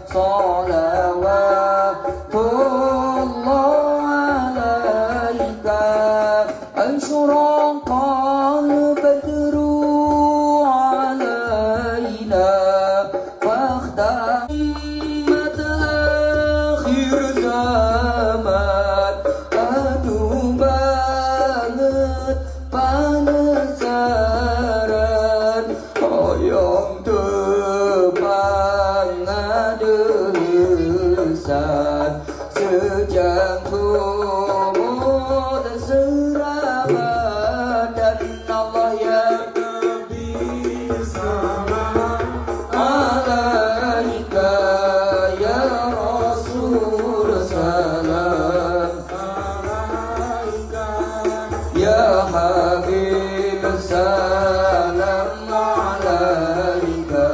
salawatullah alaika. Asyraqal badru alaina fakhtamat akhir zaman. Aduh banget penasaran, hoyong tepang ngadesan, sejak kumut serabadan. Allah ya Nabi salam alaika, ya Rasul salam alaika, ya Habib salam alaika,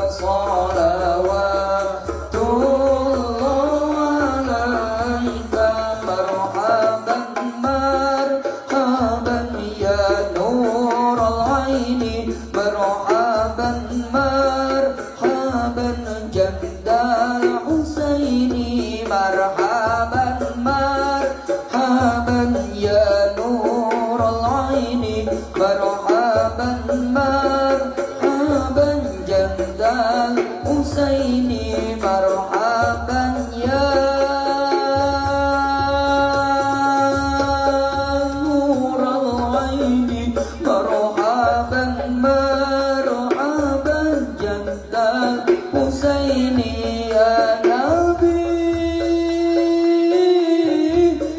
salawatullah alaika. Marhaban marhaban ya nurul aini, marhaban marhaban jandal Husaini, marhaban marhaban ya nurul aini, marhaban marhaban jandal Husaini, marhaban ya nurul aini, marhaban marhaban jandal Husaini, ya Nabi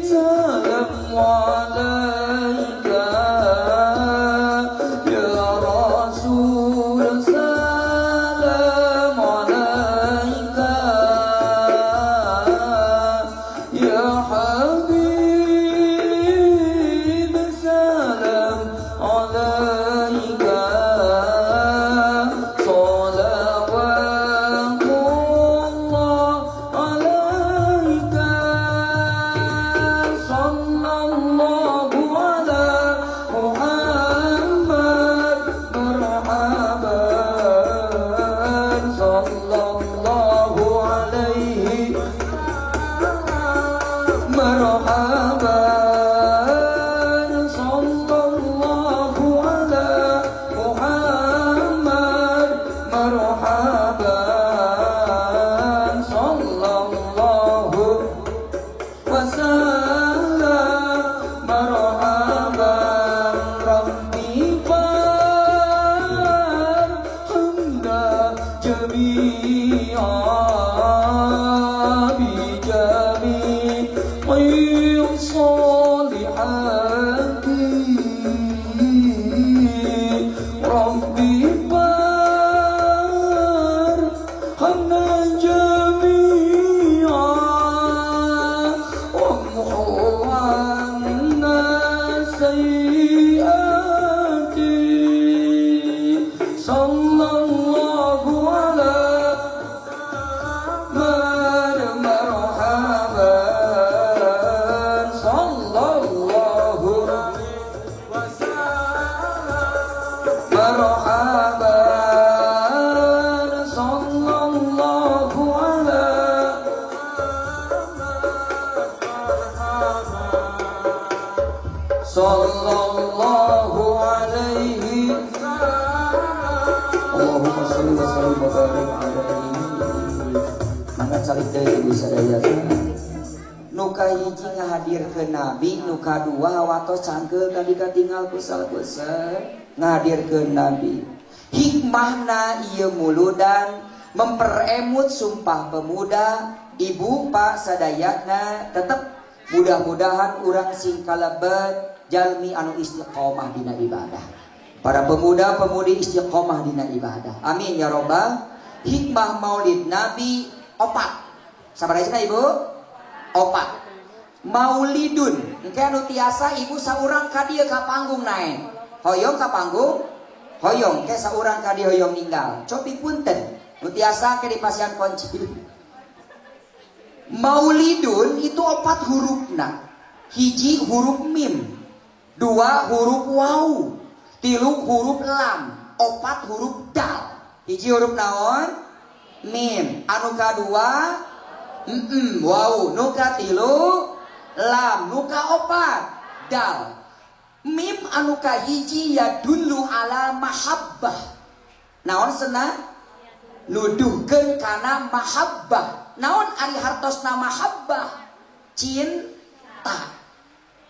salam alaika, ya Rasul salam alaika, ya Habib salam alaika, salawatullah Sallallahu ala marhaban sallallahu wasallam marhaban sallallahu ala sallallahu alaihi. Allahumma sholli wa sallim wa barik alaihi. Mangga calik deui ibu sadayana. Nu kahiji ngahadirkeun nabi, nu kadua watos cangkeul tadi katingal kusal-kusal ngahadirkeun nabi. Hikmahna ieu muludan memperemut sumpah pemuda, ibu pak sadayana tetep mudah-mudahan urang sing kalebet jalmi anu istiqomah dina ibadah. Para pemuda-pemudi istiqomah dina ibadah. Amin ya robbal. Hikmah maulid nabi opat. Sabaraha ibu? Opat. Maulidun. Engke anu tiasa ibu saurang ka dieu ka panggung naek. Hoyong ka panggung? Hoyong ke saurang ka dieu hoyong ninggal. Cobi punten. Nu tiasa ke dipasihan kunci. Maulidun itu opat hurufna. Hiji huruf mim, dua huruf waw, tilu huruf lam, opat huruf dal. Hiji huruf naon? Mim. Anu kadua waw, nu katilu lam, nu kaopat dal. Mim anu kahiji ya dulu ala mahabbah. Naon cenah? Nuduhkeun kana mahabbah. Naon ari hartosna mahabbah? Cinta.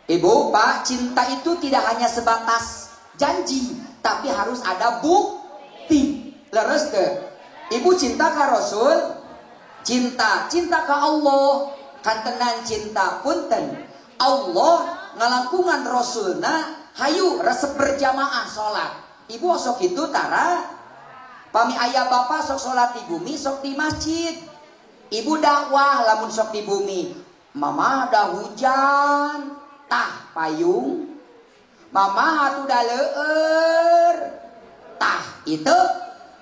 Ibu, Pak, cinta itu tidak hanya sebatas janji, tapi harus ada bukti. Leres teu? Ibu cinta ka Rasul? Cinta, cinta ka Allah, kantenan cinta punten. Allah ngalangkungan Rasulna hayu resep berjamaah salat. Ibu sok kitu tara? Pami ayah bapak sok salat di bumi, sok di masjid. Ibu dakwah lamun sok di bumi. Mama ada hujan, tah payung. Mama atuh da leueur, tah itu.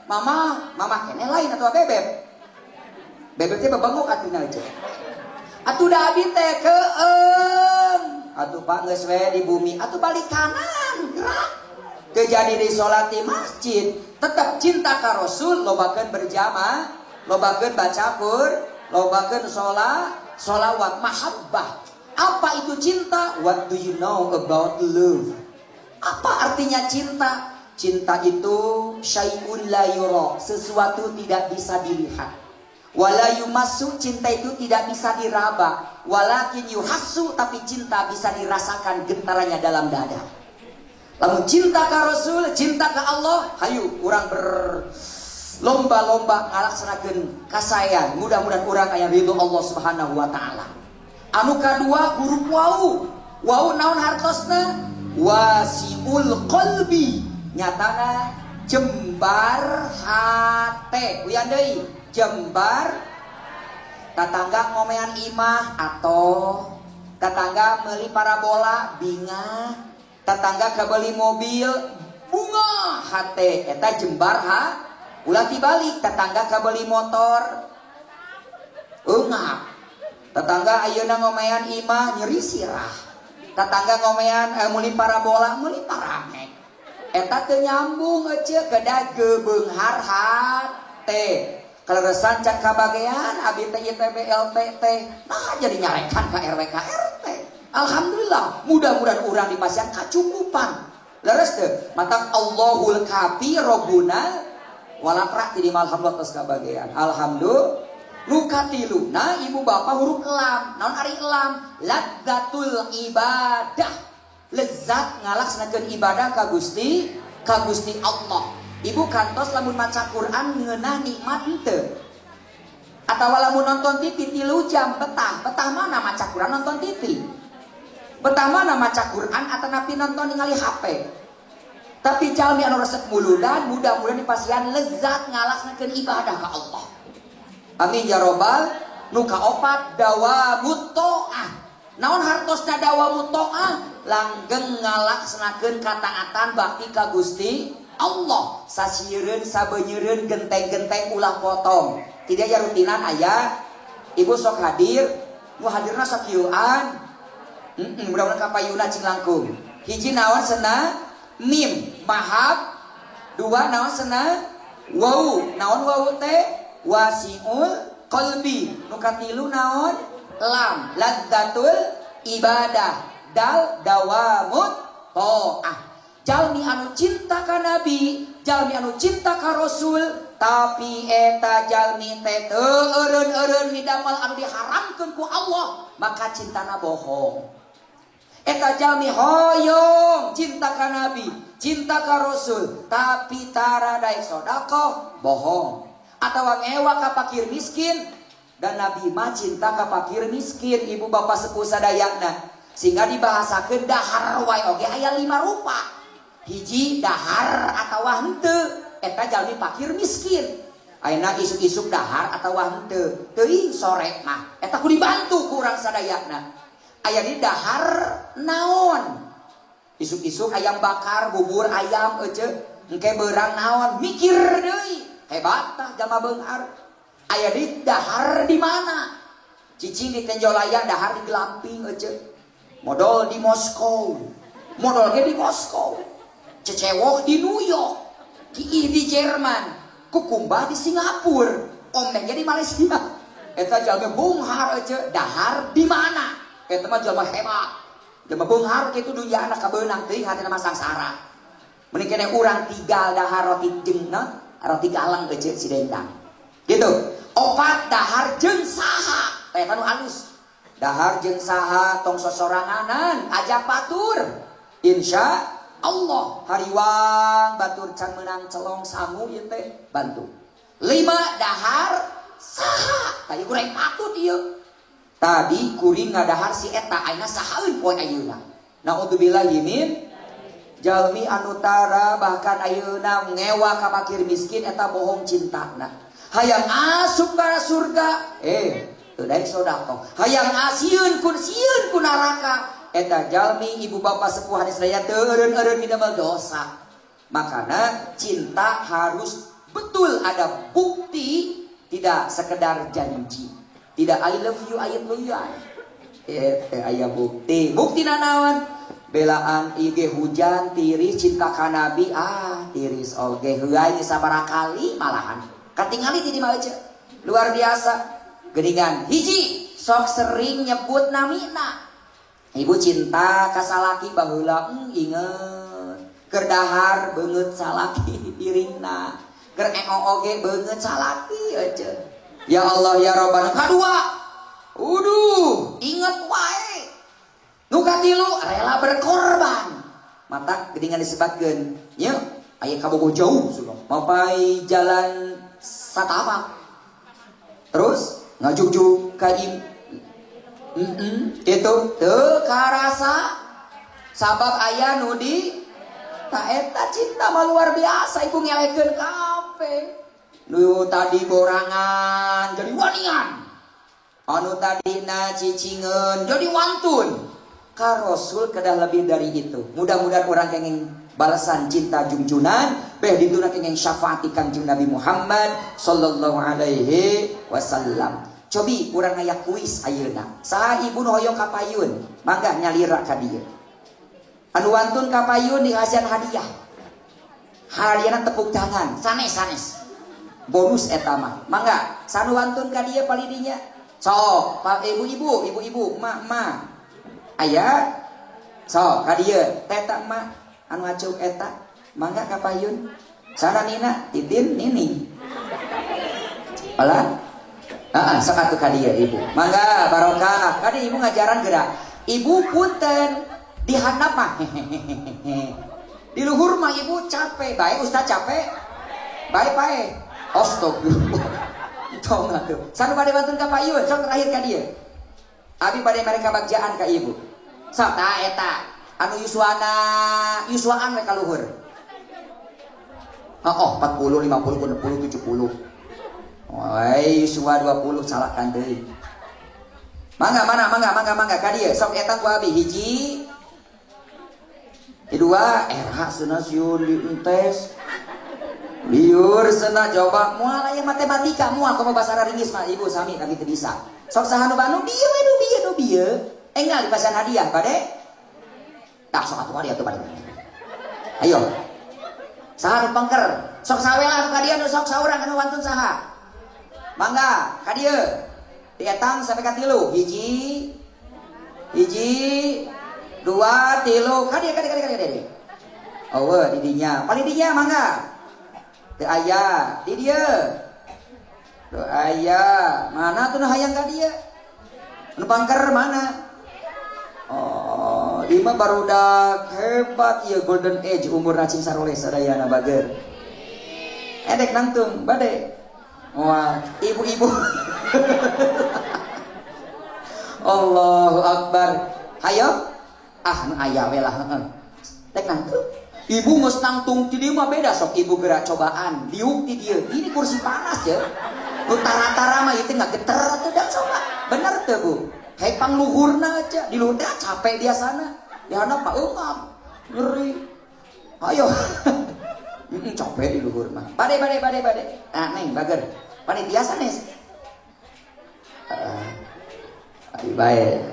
Mama, mama kene lain atuh bebeb. Bebeb teh bebengok atuh aja. Atuh da abi teh keung. Atuh pak geus we di bumi, atuh balik kanan gerak. Teu jadi di salat di masjid, tetap cinta ka Rasul, lobakeun berjamaah, lobakeun baca Qur'an, lobakeun sholat, sholawat, mahabbah. Apa itu cinta? What do you know about love? Apa artinya cinta? Cinta itu syai'un la yura, sesuatu tidak bisa dilihat. Wala yumassu, cinta itu tidak bisa diraba. Walakin yuhassu, tapi cinta bisa dirasakan getarannya dalam dada. Lamun cinta ka Rasul, cinta ka Allah, hayu urang berlomba-lomba ngalaksanakeun kasaean. Mudah-mudahan urang aya ridho Allah Subhanahu wa taala. Anu kadua huruf wau. Wau naon hartosna? Wasiul qalbi, nyatana jembar hate. Uyan deui, jembar. Tatangga ngomean imah atau tatangga meuli parabola bingah, tetangga kebeli mobil bunga hate, eta jembar ha. Ulah tibalik tetangga kebeli motor eungap. Tetangga ayeuna ngomean imah nyeri sirah. Tetangga ngomean meuli parabola meuli paramek. Eta teu nyambung eceu kedah gebeunghar hate. Kaleresan can kabagean abi teh ITB LT teh nah jadi nyarekan ka RW ka RT. Alhamdulillah, mudah-mudahan urang di pasian kacukupan. Leres teu? Matak Allahul kafi robbuna walatra ti alhamdulillah tos kabagean. Alhamdulillah. Nu katiluna ibu bapak huruf lam. Naon ari lam? Ladzatul ibadah. Lezat ngalaksanakeun ibadah ka Gusti, ka Gusti Allah. Ibu kantos lamun maca Quran ngeunah nikmat henteu? Atawa lamun nonton TV 3 jam betah, betah mana maca Quran nonton TV? Betah mana maca Quran atau napi nonton ningali HP? Tapi jalmi anu resep muludan, mudah-mudahan dipasihan lezat ngalaksanakeun ibadah ka Allah. Amin ya robbal. Nu kaopat dawamut to'ah. Naon hartosna dawamut to'ah? Langgeng ngalaksanakeun kataatan bakti ka Gusti. Allah. Sasiereun sabeunyereun genteng-genteng ulah potong. Tidak ya rutinan aya. Ibu sok hadir, nu hadirna sakieuan. Mudah-mudahan kapayuna cing langkung. Hiji naon sena mim mahab, dua naon sena wau, naon wau teh wasiul qalbi, nu katilu naon lam ladzatul ibadah, dal dawamut ta'ah. Jalmi anu cinta ka nabi, jalmi anu cinta ka rasul, tapi eta jalmi teh teu eureun-eureun midamel anu diharamkeun ku Allah, maka cintana bohong. Eta jalmi hoyong cinta ka nabi, cinta ka rasul, tapi tara daek sedekah, bohong. Atawa ngewa ka fakir miskin, dan nabi mah cinta ka fakir miskin, ibu bapak sepuh sadayana. Sehingga dibahasakeun dahar wae oge aya 5 rupa. Hiji dahar atawa henteu, eta jalmi fakir miskin. Ayeuna isuk-isuk dahar atawa henteu, teuing sore mah eta kudu dibantu ku urang sadayana. Aya di dahar naon? Isuk-isuk ayam bakar, bubur ayam ece, engke beurang naon, mikir deui. Hebat tah jalma beunghar. Aya di dahar di mana? Cicing di Tenjolaya, dahar di Gelamping ece. Modol di Moskow. Modol ge di Moskow. Cecewok di New York, kiih di Jerman, kukumbah di Singapura, omeh di Malaysia. Eta jalma beunghar ece, dahar di mana? Eta mah jalma hebat. Jalma beunghar kitu dunyana kabeunang teuing hatina mah sangsara. Mending keneh urang tigal dahar roti jeung naon? Roti galang ece si dendang. Gitu. Opat dahar jeung saha? Eta nu alus. Dahar jeung saha tong sosoranganan, ajak batur. Insya Allah hariwang batur can meunang celong sangu ieu teh bantu. 5 dahar saha? Tadi kurang patut ieu. Tadi kuring ngadahar si eta ayeuna sahaeun poe ayeuna. Naudzubillahi min jalmi anu tara bahkan ayeuna ngewa ka fakir miskin eta bohong cintana. Hayang asup ka surga teu daek sedekah. Hayang asieun kun sieun ku neraka. Eta jalmi ibu bapak sepuh hadis daya teu eureun-eureun midamel dosa. Makana cinta harus betul ada bukti, tidak sekedar janji. Tidak I love you, I love you. Aya bukti. Bukti nanaon? Belaan IG hujan tiris cinta ka nabi, tiris oge heuay sabaraha kali malahan. Katingali ti di mah euceu. Luar biasa. Geuningan hiji sok sering nyebut namina. Ibu cinta ka salaki baheula inget. Keur dahar beungeut salaki piringna. Keur oge beungeut salaki euceu. Ya Allah ya Rabbana. Kadua, uduh, inget wae. Nu katilu rela berkorban. Mata geuningan disebatkeun. Nya aya kabogoh jauh sudah. Mapai jalan satapak. Terus ngajugjug ka itu teu karasa sabab aya nu di ta eta cinta mah luar biasa ibu ngelekeun kabeh. Nu tadi borangan jadi wanian, anu tadina cicingeun jadi wantun. Ka Rasul kedah lebih dari itu. Mudah-mudahan orang kenging balasan cinta jungjunan beh dituna kenging syafaat Kanjeng Nabi Muhammad sallallahu alaihi wasallam. Cobi urang aya kuis ayeuna. Saha ibu nu hoyong kapayun? Mangga nyalira ka dieu. Anu wantun kapayun dikasihan hadiah. Hadiahna tepuk tangan, sanes-sanes. Bonus eta mah. Mangga, sanu wantun ka dieu palidinya. Sok, pak ibu-ibu, ibu-ibu, emak-emak. Aya? Sok ka dieu, teta emak anu acuk eta. Mangga kapayun. Sana Nina, Titin, Nining. Alah. Sok atuh ka dieu ibu. Mangga barokah. Kadi ibu ngajaran geura. Ibu punten di handap mah. Di luhur mah ibu capek. Bae ustaz capek? Bae pae. Astagfirullah. Tong atuh. Sanu bade bantun ka payun, sok terakhir ka dieu. Abi bade mere kabagjaan ka ibu. Sok tah eta. Anu yuswana, yuswaan we ka luhur. Oh, 40, 50, 60, 70. Woi, yuswa 20 salakan deui. Mangga mana, mangga, mangga, mangga ka dieu. Sok eta ku abi hiji. Kedua, era cenah sieun dientes. Liur cenah coba moal aya matematika moal komo bahasa Inggris mah ibu sami tapi teu bisa. Sok saha nu banu bieu we nu bieu nu bieu. Enggal dipasihan hadiah bade. Tah sok atuh hadiah tuh bade. Ayo. Saha nu pangker? Sok sawe lah ka dieu nu sok saurang anu wantun saha? Mangga ka dieu. Dietang sampai ka 3. Hiji. Hiji, 2, 3. Ka dieu ka dieu ka dieu ka dieu. Oh, di dinya. Paling dinya mangga. Teu aya, di dieu. Teu aya. Mana tuh nu hayang ka dieu? Nu pangker mana? Oh, ieu mah barudak hebat ieu golden age umur cing saroleh sadayana bager. Edek nangtung bade. Wah, ibu-ibu. Allahu Akbar. Hayo? Ah, nu aya we lah heeh. Dek nangtung. Ibu geus nangtung ti dieu mah beda sok ibu geura cobaan diuk ti dieu. Ini kursi panas ya. Nu tara-tara mah ieu teh ngageter atuh da coba. Bener teu Bu? Hei pangluhurna aja di luhur teh capek biasana. Di handap mah eungap. Nyeri. Ayo. Capek di luhur mah. Bade bade bade bade. Ah neng bager. Panitia sanes. Heeh. Bae.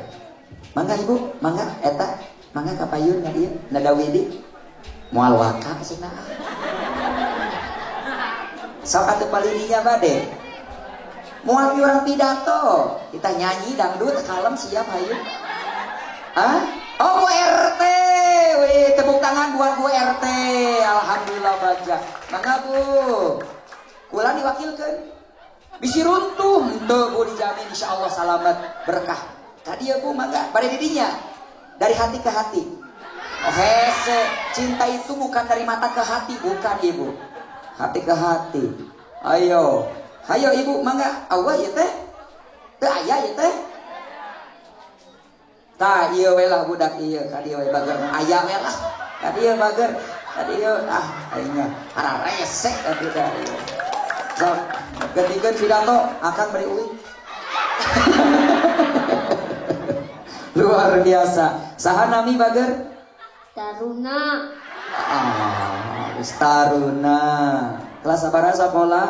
Mangga ibu, mangga eta, mangga ka payun ka dieu, nada widi. Moal waka cenah. Sok atuh palidinya bade. Moal urang pidato, kita nyanyi dangdut kalem siap hayu. Hah? Oh Bu RT. Wih, tepuk tangan buat Bu RT. Alhamdulillah baca. Mangga Bu. Kula diwakilkeun. Bisi runtuh henteu Bu dijamin insyaallah salamet berkah. Ka dieu Bu mangga bade didinya. Dari hati ke hati. Oh hese, cinta itu bukan dari mata ke hati, bukan ibu. Hati ke hati. Ayo. Ayo ibu mangga. Allah ieu teh. Teu aya ieu teh. Tah ieu we lah budak ieu, ka dieu we bager. Aya we lah. Ka dieu bager. Ka dieu ah aing hararese atuh da ieu. Sok, getikeun pidato akan beri uih. Luar biasa. Saha nami bager? Taruna. Ah, Taruna. Kelas sabaraha sekolah?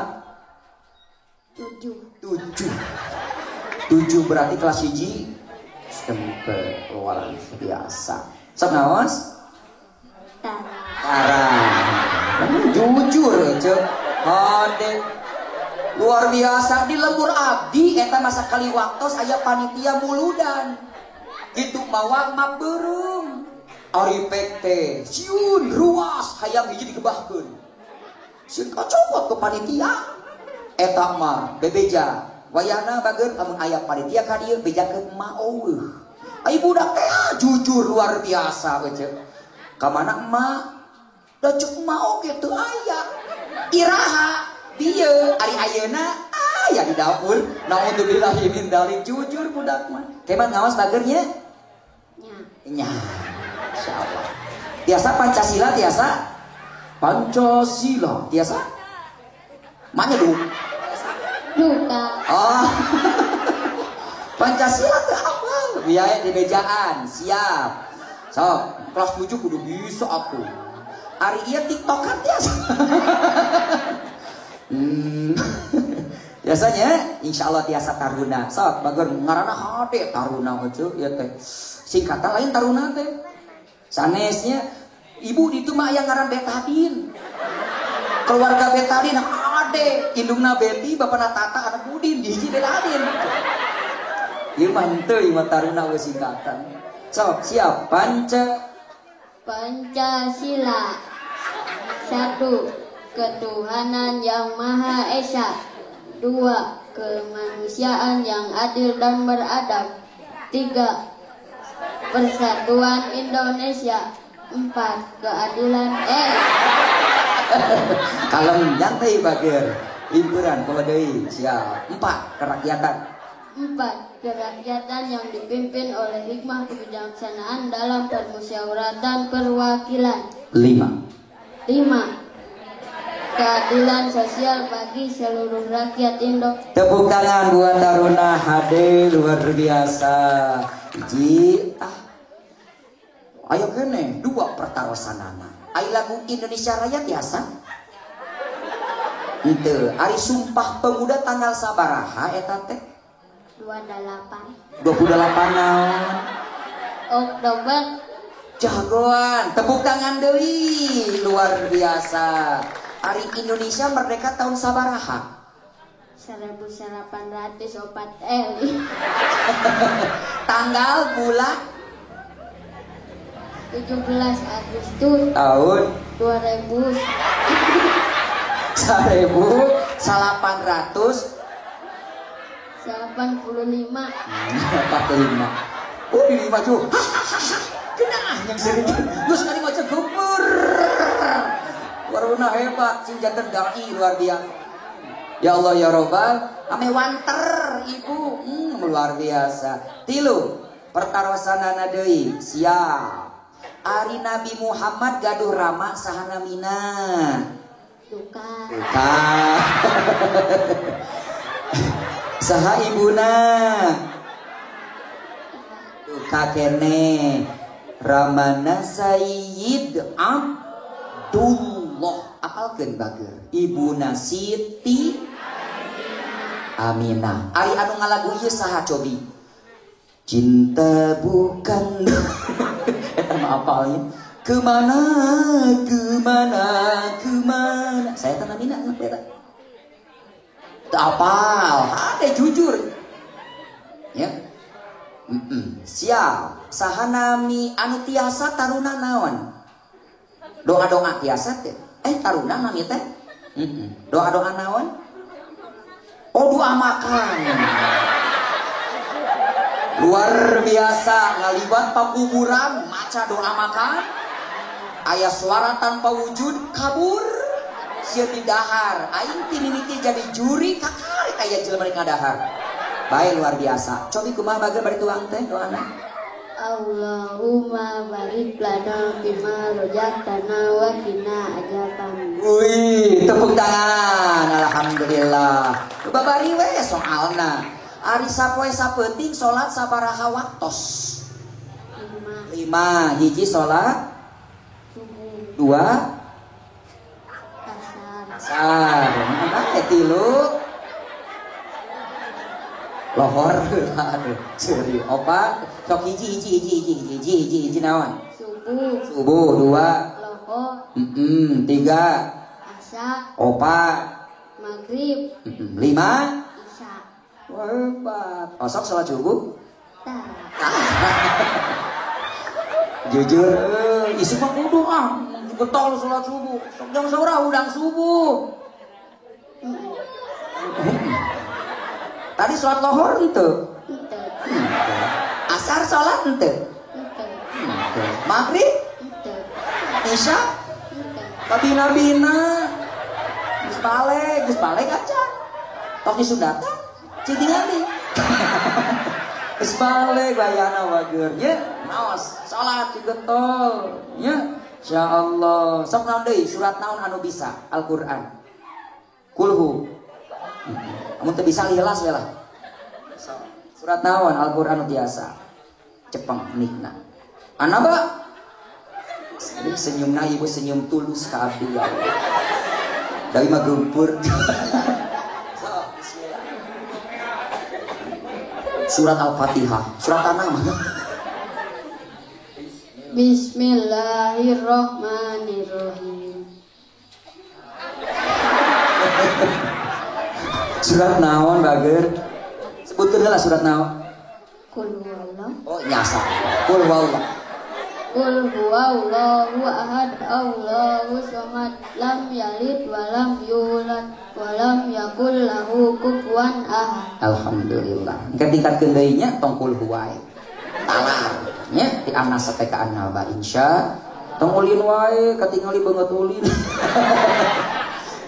7. 7. 7 berarti kelas 1 SMP. Luar biasa. Sok naos? Tara. Jujur cek. Hade. Luar biasa di lembur abdi eta masa kali waktos aya panitia muludan. Gitu mawa map beureum. Ari pek teh sieun ruas hayang hiji digebahkeun. Sieun kacopot ke panitia. Eta mah bebeja. Wayahna bager lamun aya panitia ka dieu bejakeun emak eueuh. Ai budak teh jujur luar biasa we cek. Ka mana emak? Da cek emak oge teu aya. Iraha dieu ari ayeuna aya di dapur. Naudzubillahi min dzalik jujur budak mah. Kemat ngawas bagernya? Nya. Nya. Insyaallah. Tiasa Pancasila tiasa? Pancasila tiasa? Mana du? Duka. Oh. Pancasila teh hafal. Biaya di bejaan, siap. Sok, kelas 7 kudu bisa aku. Ari ieu TikTokan tiasa. Biasanya insyaallah tiasa taruna. Sok bager ngaranna hade taruna heueuh ieu teh. Singkatan lain taruna teh. Sanesnya ibu ditu mah aya ngaran Betadin. Keluarga Betadin ade, indungna Beti, bapana Tata, anak Budin, hiji Betadin. Ieu mah henteu ieu mah taruna we singkatan. Sok siap Pancasila. 1. Ketuhanan yang Maha Esa. 2. Kemanusiaan yang adil dan beradab. 3. Persatuan Indonesia. 4. Keadilan. Kalem nyantai bager. Hiburan poho deui, siap. 4. Kerakyatan. 4. Kerakyatan yang dipimpin oleh hikmah kebijaksanaan dalam permusyawaratan perwakilan. 5. Keadilan sosial bagi seluruh rakyat Indonesia. Tepuk tangan buat Taruna HD luar biasa. Hiji, ah. Ayo kene, 2 pertarosanana. Ai lagu Indonesia Raya tiasa? Henteu. Ari Sumpah Pemuda tanggal sabaraha eta teh? 28. 28 naon? Oktober. Jagoan, tepuk tangan deui, luar biasa. Ari Indonesia merdeka tahun sabaraha? 1804. Tanggal bulan 17 Agustus tahun 2000 1885. 45. Oh, di maju. Kenah yang sering. Geus kali maca gempur. Waruna hebat, sing janten dai luar biasa. Ya Allah ya Robbal, ame wanter ibu, luar biasa. Tilu, pertarosanana deui, siap. Ari Nabi Muhammad gaduh rama saha namina? Duka. Duka. Saha ibuna? Duka kene. Ramana Sayyid Abdullah. Apalkeun bager. Ibuna Siti Aminah. Ari anu ngalagu ieu saha cobi? Cinta bukan eta mah apalnya. Kemana kemana kemana. Saya teh namina eta. Teu apal, hade jujur. Ya. Siap. Saha nami anu tiasa taruna naon? Doa-doa tiasa teh. Taruna nami teh? Doa-doa naon? Oh, doa makan. Luar biasa, ngaliwat pakuburan maca doa makan. Aya suara tanpa wujud kabur. Sieun didahar. Aing ti mimiti jadi juri kakarek aya jelema rek ngadahar. Bae luar biasa. Cobi kumaha bager bari tuang teh doana? Allahumma barik lana bima razaqtana wa qina adzaban. Wih, tepuk tangan. Alhamdulillah. Babari we soalna. Ari sapoe sapeuting salat sabaraha waktos? 5. 5. Hiji salat subuh. 2 asar. Asar. Bae 3 lohor. Aduh, seuri. 4 sok hiji hiji hiji hiji hiji hiji hiji naon? Subuh. Subuh 2 lohor. 3 asar. 4 maghrib. 5 isya. Hebat. Osok salat subuh? Tah. Jujur, isi mah kudu ah, getol salat subuh. Sok jam sabaraha udang subuh. Tadi sholat lohor henteu? Henteu. Asar sholat henteu? Henteu. Maghrib? Henteu. Isya? Henteu. Kabina-bina. Geus balik aja. Tok disundatan, cing tingali. Geus balik bayana wager nya. Naos salat getol nya. Insyaallah. Sok naon deui surat naon anu bisa? Al-Qur'an. Kulhu. Amun teu bisa ikhlas we lah. Surat naon Al-Qur'an biasa. Cepeng nikna. Anaba senyumna ibu senyum tulus ka abdi ya Allah. Dari mah gempur. Bismillah. Surat Al-Fatihah, surat tanah mah. Bismillahirrahmanirrahim. Surat naon bager? Sebutkeun heula surat naon? Qul huwallah. Oh, nyasa. Qul huwallah. Qul huwallahu ahad, Allahu samad, lam yalid wa lam yulad wa lam yakul lahu kufuwan ahad. Alhamdulillah. Engke tingkatkeun deui nya tong qul huwae. Talar nya ti anas teh ka annaba insya. Tong ulin wae katingali beungeut ulin.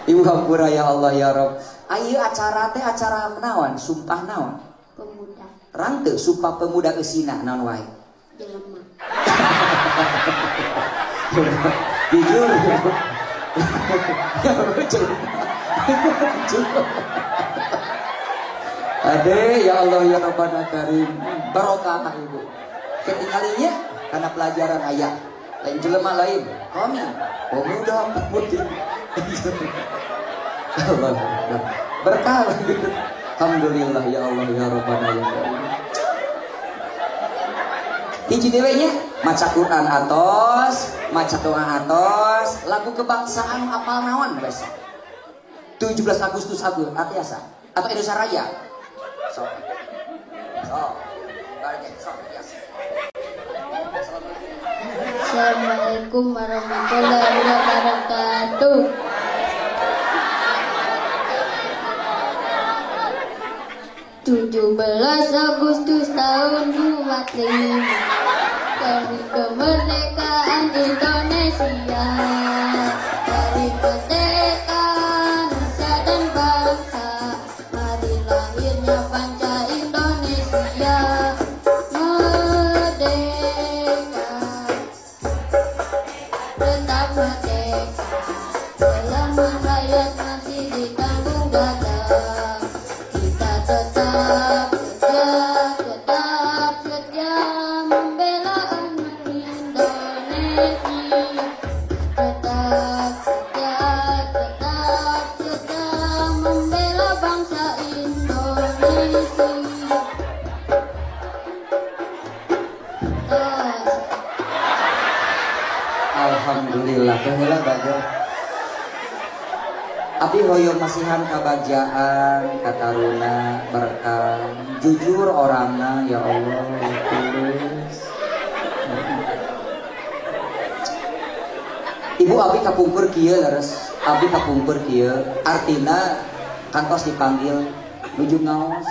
Ibu hampura ya Allah ya Rabb. Ayo acara teh acara naon? Sumpah naon? Pemuda. Terang teu sumpah pemuda eusina naon wae? Jelema. Jujur. Ade ya Allah ya Rabbana Karim. Barokah ibu. Ketinggalinya karena pelajaran ayah. Lain jelema lain. Kami pemuda pemudi. Allah berkah. Alhamdulillah ya Allah ya Rabbana ya Allah. Hiji dewe nya maca Quran atos, maca doa atos, lagu kebangsaan apal naon besok. 17 Agustus aku atiasa atau Indonesia Raya. Sok. Sok. Sok biasa. Assalamualaikum warahmatullahi wabarakatuh. 17 Agustus tahun 25 hari kemerdekaan Indonesia. Hari merdeka nusa dan bangsa, hari lahirnya panca Indonesia. Merdeka, tetap merdeka, selama rakyat masih ditanggung dada. Tetap setia, tetap setia membela Indonesia. Tetap setia, tetap setia membela bangsa Indonesia. Alhamdulillah, baheula bageur. Abi hoyong masihan kabagjaan kataruna berkah jujur orangna ya Allah tulus. Ibu abi kapungkur kieu leres, abi kapungkur kieu artina kantos dipanggil nuju ngaos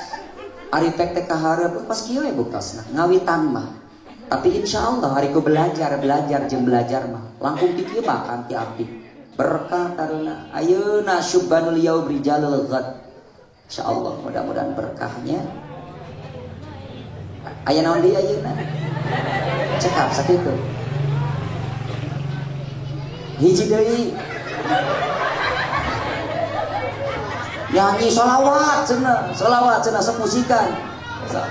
ari pek teh kahareup pas kieu we buktosna ngawitan mah. Tapi insyaallah hari ku belajar belajar jeung belajar mah langkung ti kieu bahkan ti abdi. Berkah taruna ayeuna syubbanul yaum rijalul ghad. Insyaallah mudah-mudahan berkahnya. Aya naon deui ayeuna? Cekap sakitu. Hiji deui. Nyanyi sholawat cenah, sholawat cenah sok musikan. Sok.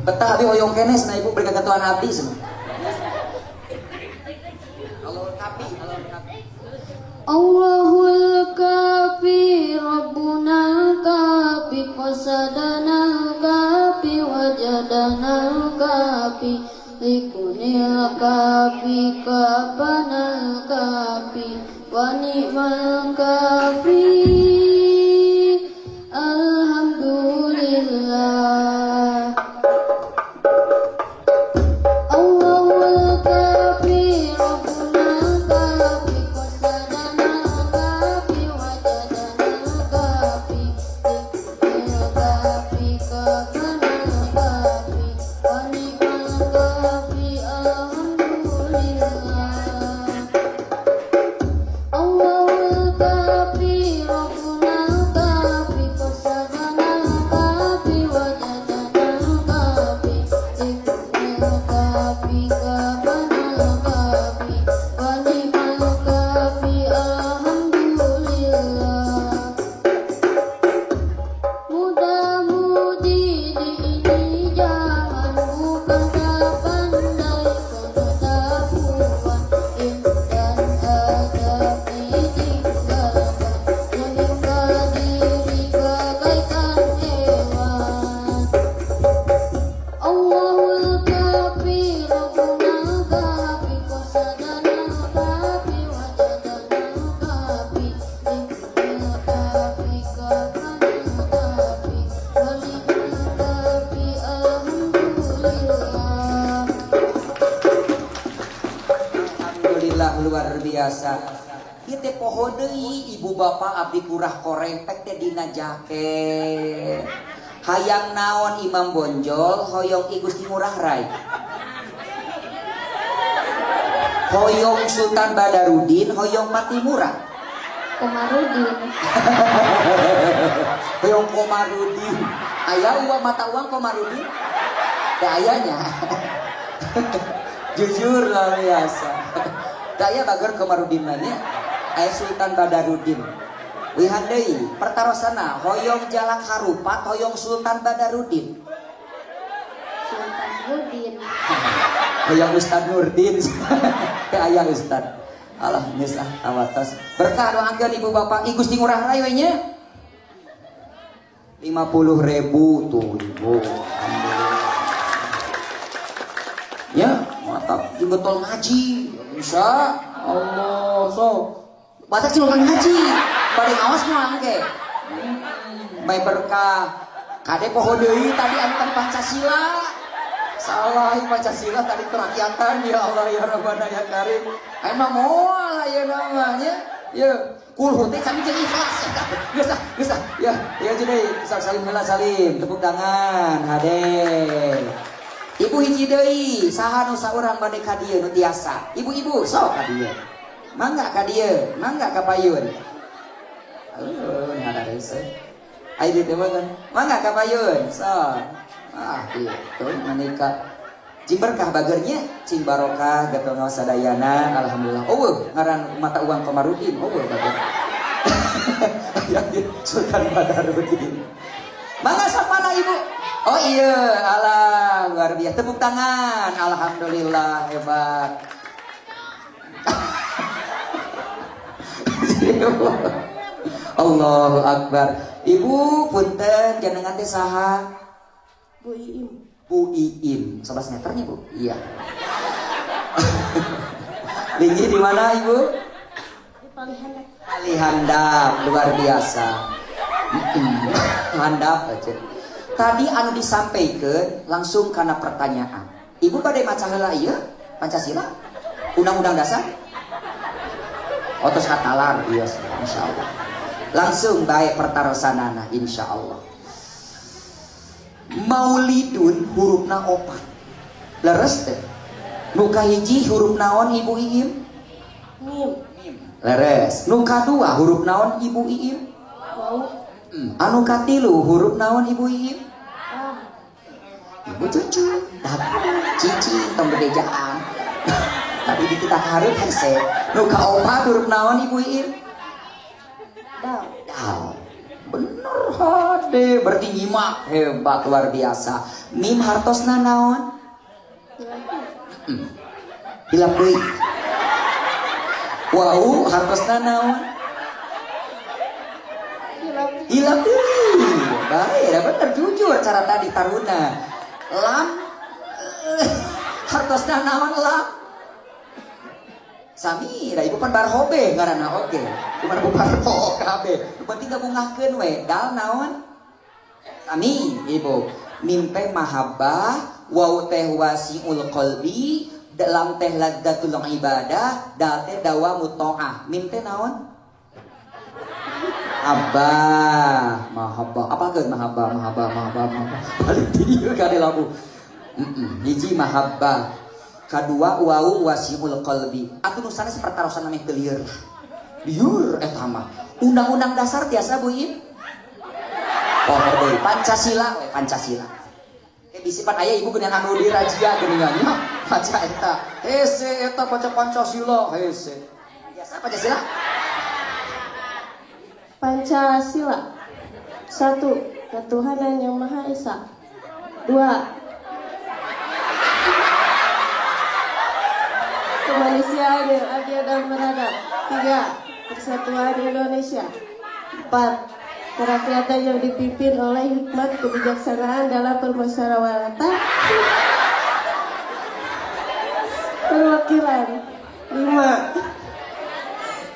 Betah abi hoyong keneh cenah ibu beri kagantuan abdi cenah. Allahul kafi Rabbunal kafi qasadanal kafi wajadanal kafi likunil kafi kafanal kafi wa ni'mal kafi. Alhamdulillah. Allahul kafi Rabbunal kafi qasadanal kafi wajadanal kafi likunil kafi kafanal kafi wa ni'mal kafi. Alhamdulillah. Allahul kafi Rabbunal kafi qasadanal kafi wajadanal kafi likunil kafi kafanal kafi wa ni'mal kafi. Alhamdulillah. Muda-mudi di ini jangan bukan tak pandai pengetahuan, ilmu dan adab ditinggalkan sehingga diri bagaikan hewan. Allahul kafi Rabbunal kafi qasadanal kafi wajadanal kafi likunil kafi kafanal kafi wa ni'mal kafi. Alhamdulillah. Alhamdulillah luar biasa. Ieu teh poho deui ibu bapak abdi kurah koreng pek teh dina jaket. Hayang naon Imam Bonjol hoyong I Gusti Ngurah Rai. Hoyong Sultan Badarudin hoyong Patimura. Komarudin. Hoyong Komarudin. Aya uang mata uang Komarudin? Teu ayanya. Jujur luar biasa. Teu aya bager Komarudin mah nya. Aya Sultan Badarudin. Wihan deui pertarosana hoyong Jalak Harupat hoyong Sultan Badarudin. Sultan Rudin. Hoyong Ustad Nurdin. Teu aya Ustad. Alah geus ah kawatas. Berkah doakeun ibu bapak. Ih Gusti Ngurah Rai we nya. 50.000 tuh ibu. Alhamdulillah. Ya, mantap juga tol ngaji. Insya Allah sok. Batak sih ngaji. Bade ngaos mah engke. Bae berkah. Kade poho deui tadi anu tadi Pancasila. Salah Pancasila tadi kerakyatan ya Allah ya Rabbana ya Karim. Emang moal ayeuna mah nya. Ya, kulhu teh sami jeung ikhlas. Geus ah, geus ah. Ya, ya jadi salim heula salim, tepuk tangan hade. Ibu hiji deui, saha nu saurang bade ka dieu nu tiasa. Ibu-ibu sok ka dieu. Mangga ka dieu, mangga ka payun. Alun harareuse. Ayo di teh mah mangga ka payun, sok. Ah, gitu manika. Cing berkah bagernya, cing barokah getol ngaos sadayana, alhamdulillah. Eueuh ngaran mata uang Komarudin, eueuh bager. Ya, Sultan Badarudin. Mangga sapana ibu? Oh iya, alah luar biasa. Tepuk tangan, alhamdulillah hebat. Allahu Akbar. Ibu punten jenengan teh saha? Bu Iim. Bu Iim, 11 meternya Bu. Iya. Linggi di mana Ibu? Di Palihandap. Palihandap, luar biasa. Handap aja. Tadi anu disampaikan langsung karena pertanyaan. Ibu bade maca heula ieu Pancasila? Undang-Undang Dasar? Oh terus katalar, iya insyaallah. Langsung baik pertarosanana insyaallah. Maulidun hurufna opat. Leres teh. Nu kahiji huruf naon Ibu Iim? Mim. Leres. Nu kadua huruf naon Ibu Iim? Wau. Anu katilu huruf naon Ibu Iim? Ah. Ibu cucu. Cici tong bedejaan. Tadi di kita hareup hese. Nu kaopat huruf naon Ibu Iim? Dal. Dal. Bener hade, berarti nyimak hebat luar biasa. Mim hartosna naon? Hilap deui. Wau hartosna naon? Hilap deui. Bae, da bener jujur cara tadi taruna. Lam hartosna naon lam? Sami, da ibu pan barhobe ngaranna oge. Cuman bu barho kabeh. Nu penting gabungahkeun we. Dal naon? Sami, ibu. Mim teh mahabbah, waw teh wasiul qalbi, lam teh ladzatul ibadah, dal teh dawamut taah. Mim teh naon? Abah, mahabbah. Apa keun mahabbah, mahabbah, mahabbah, mahabbah. Balik dieu ka lagu. Hiji mahabbah. Kadua wau wasiul qalbi. Atuh nu sanes pertarosan meh teu lieur. Lieur eta mah. Undang-undang dasar tiasa Bu Iim? Oh, deui Pancasila we Pancasila. Ke bisi pan aya ibu geuningan anu dirajia geuningan nya. Baca eta. Hese eta baca Pancasila, hese. Biasa Pancasila? Pancasila. 1. Ketuhanan Yang Maha Esa. 2. Kemanusiaan yang adil dan beradab. 3. Persatuan Indonesia. 4. Kerakyatan yang dipimpin oleh hikmat kebijaksanaan dalam permusyawaratan perwakilan. 5.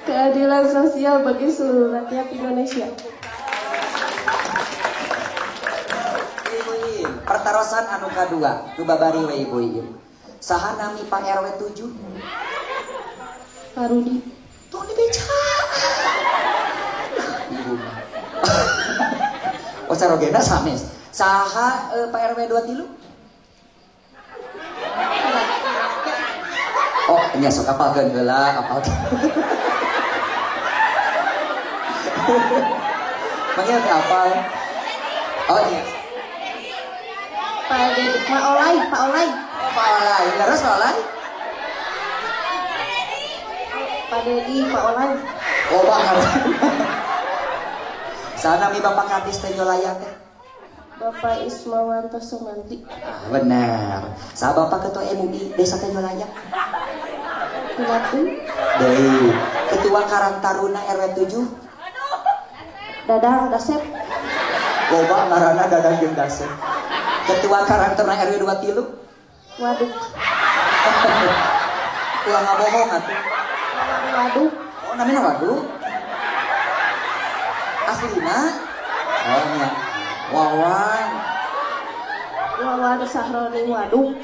Keadilan sosial bagi seluruh rakyat Indonesia. Ibu Iim, pertarosan anu kadua, nu babari we Ibu Iim. Saha nami Pak RW 7? Pak Rudi. Tuh dibejaan. Ibu. Oh carogena sanes. Saha Pak RW 23? Oh, nya sok apalkeun heula, apalkeun. Manggil teh apal. Oh iya. Pak Dede, Pak Olai, Pak Olai. Pak Olai, terus Pak Olai? Pak Dedi, Pak Olai. Oh, banget. Sana mi Bapak Kadis teh nyolaya teh. Bapak Ismawanto Sumanti. Ah, benar. Sa Bapak Ketua MUI Desa Tenjolaya. Hilapin. Deui. Ketua Karang Taruna RW 7? Dadang Dasep. Loba ngaranna Dadang jeung Dasep. Ketua Karang Taruna RW 23? Waduk. Ulah ngabohong atuh. Waduk. Oh, namina Waduk. Aslina? Oh nya. Wawan. Wawan Sahroni Waduk.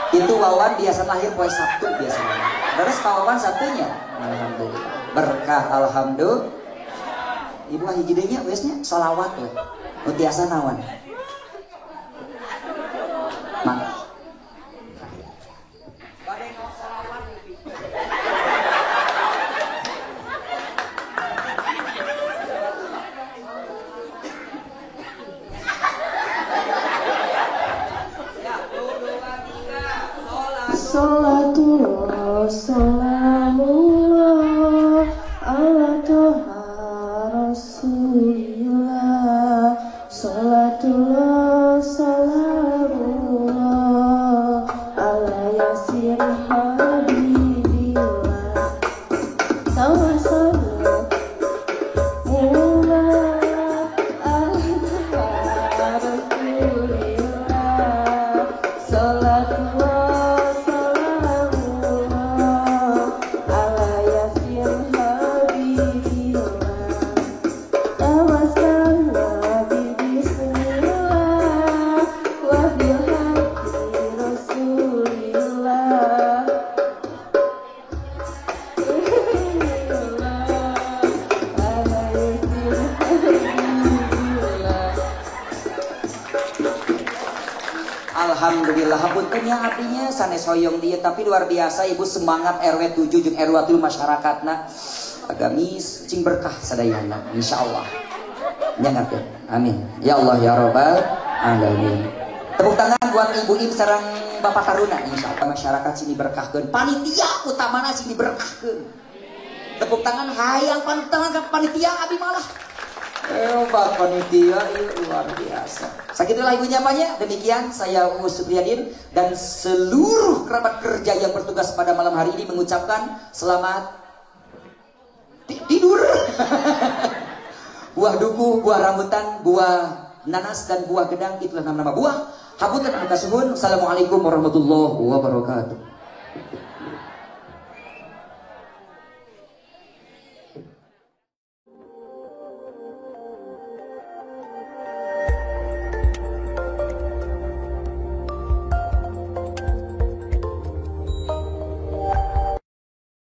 Itu Wawan biasa lahir poe Sabtu biasanya. Terus Pak Wawan Sabtunya. Alhamdulillah. Berkah alhamdulillah. Ibu hiji deui nya geus nya sholawat we. Nu tiasa naon? Mangga. Bade ngaos sholawat. Salatullah salamullah ala toha rasulillah. Salatullah salamullah ala yasin habibillah. Tawasalullah ala toha rasulillah. Salatullah Alhamdulillah, hapunten nya abdinya sanes hoyong dia tapi luar biasa ibu semangat RW 7 jeung RW 3 masyarakatna agamis cing berkah sadayana insyaallah. Nya ngarti. Amin. Ya Allah ya Rabbal alamin. Tepuk tangan buat Ibu Im sareng Bapak Taruna insyaallah masyarakat sini berkahkeun, panitia utamana sini berkahkeun. Tepuk tangan hayang tangan ka panitia abi malah. Hebat panitia, luar biasa. Sakitulah ibunya apanya. Demikian saya Uus Supriyadin dan seluruh kerabat kerja yang bertugas pada malam hari ini mengucapkan selamat tidur. Buah duku, buah rambutan, buah nanas dan buah gedang, itulah nama-nama buah. Hapunten anu kasuhun. Assalamualaikum warahmatullahi wabarakatuh.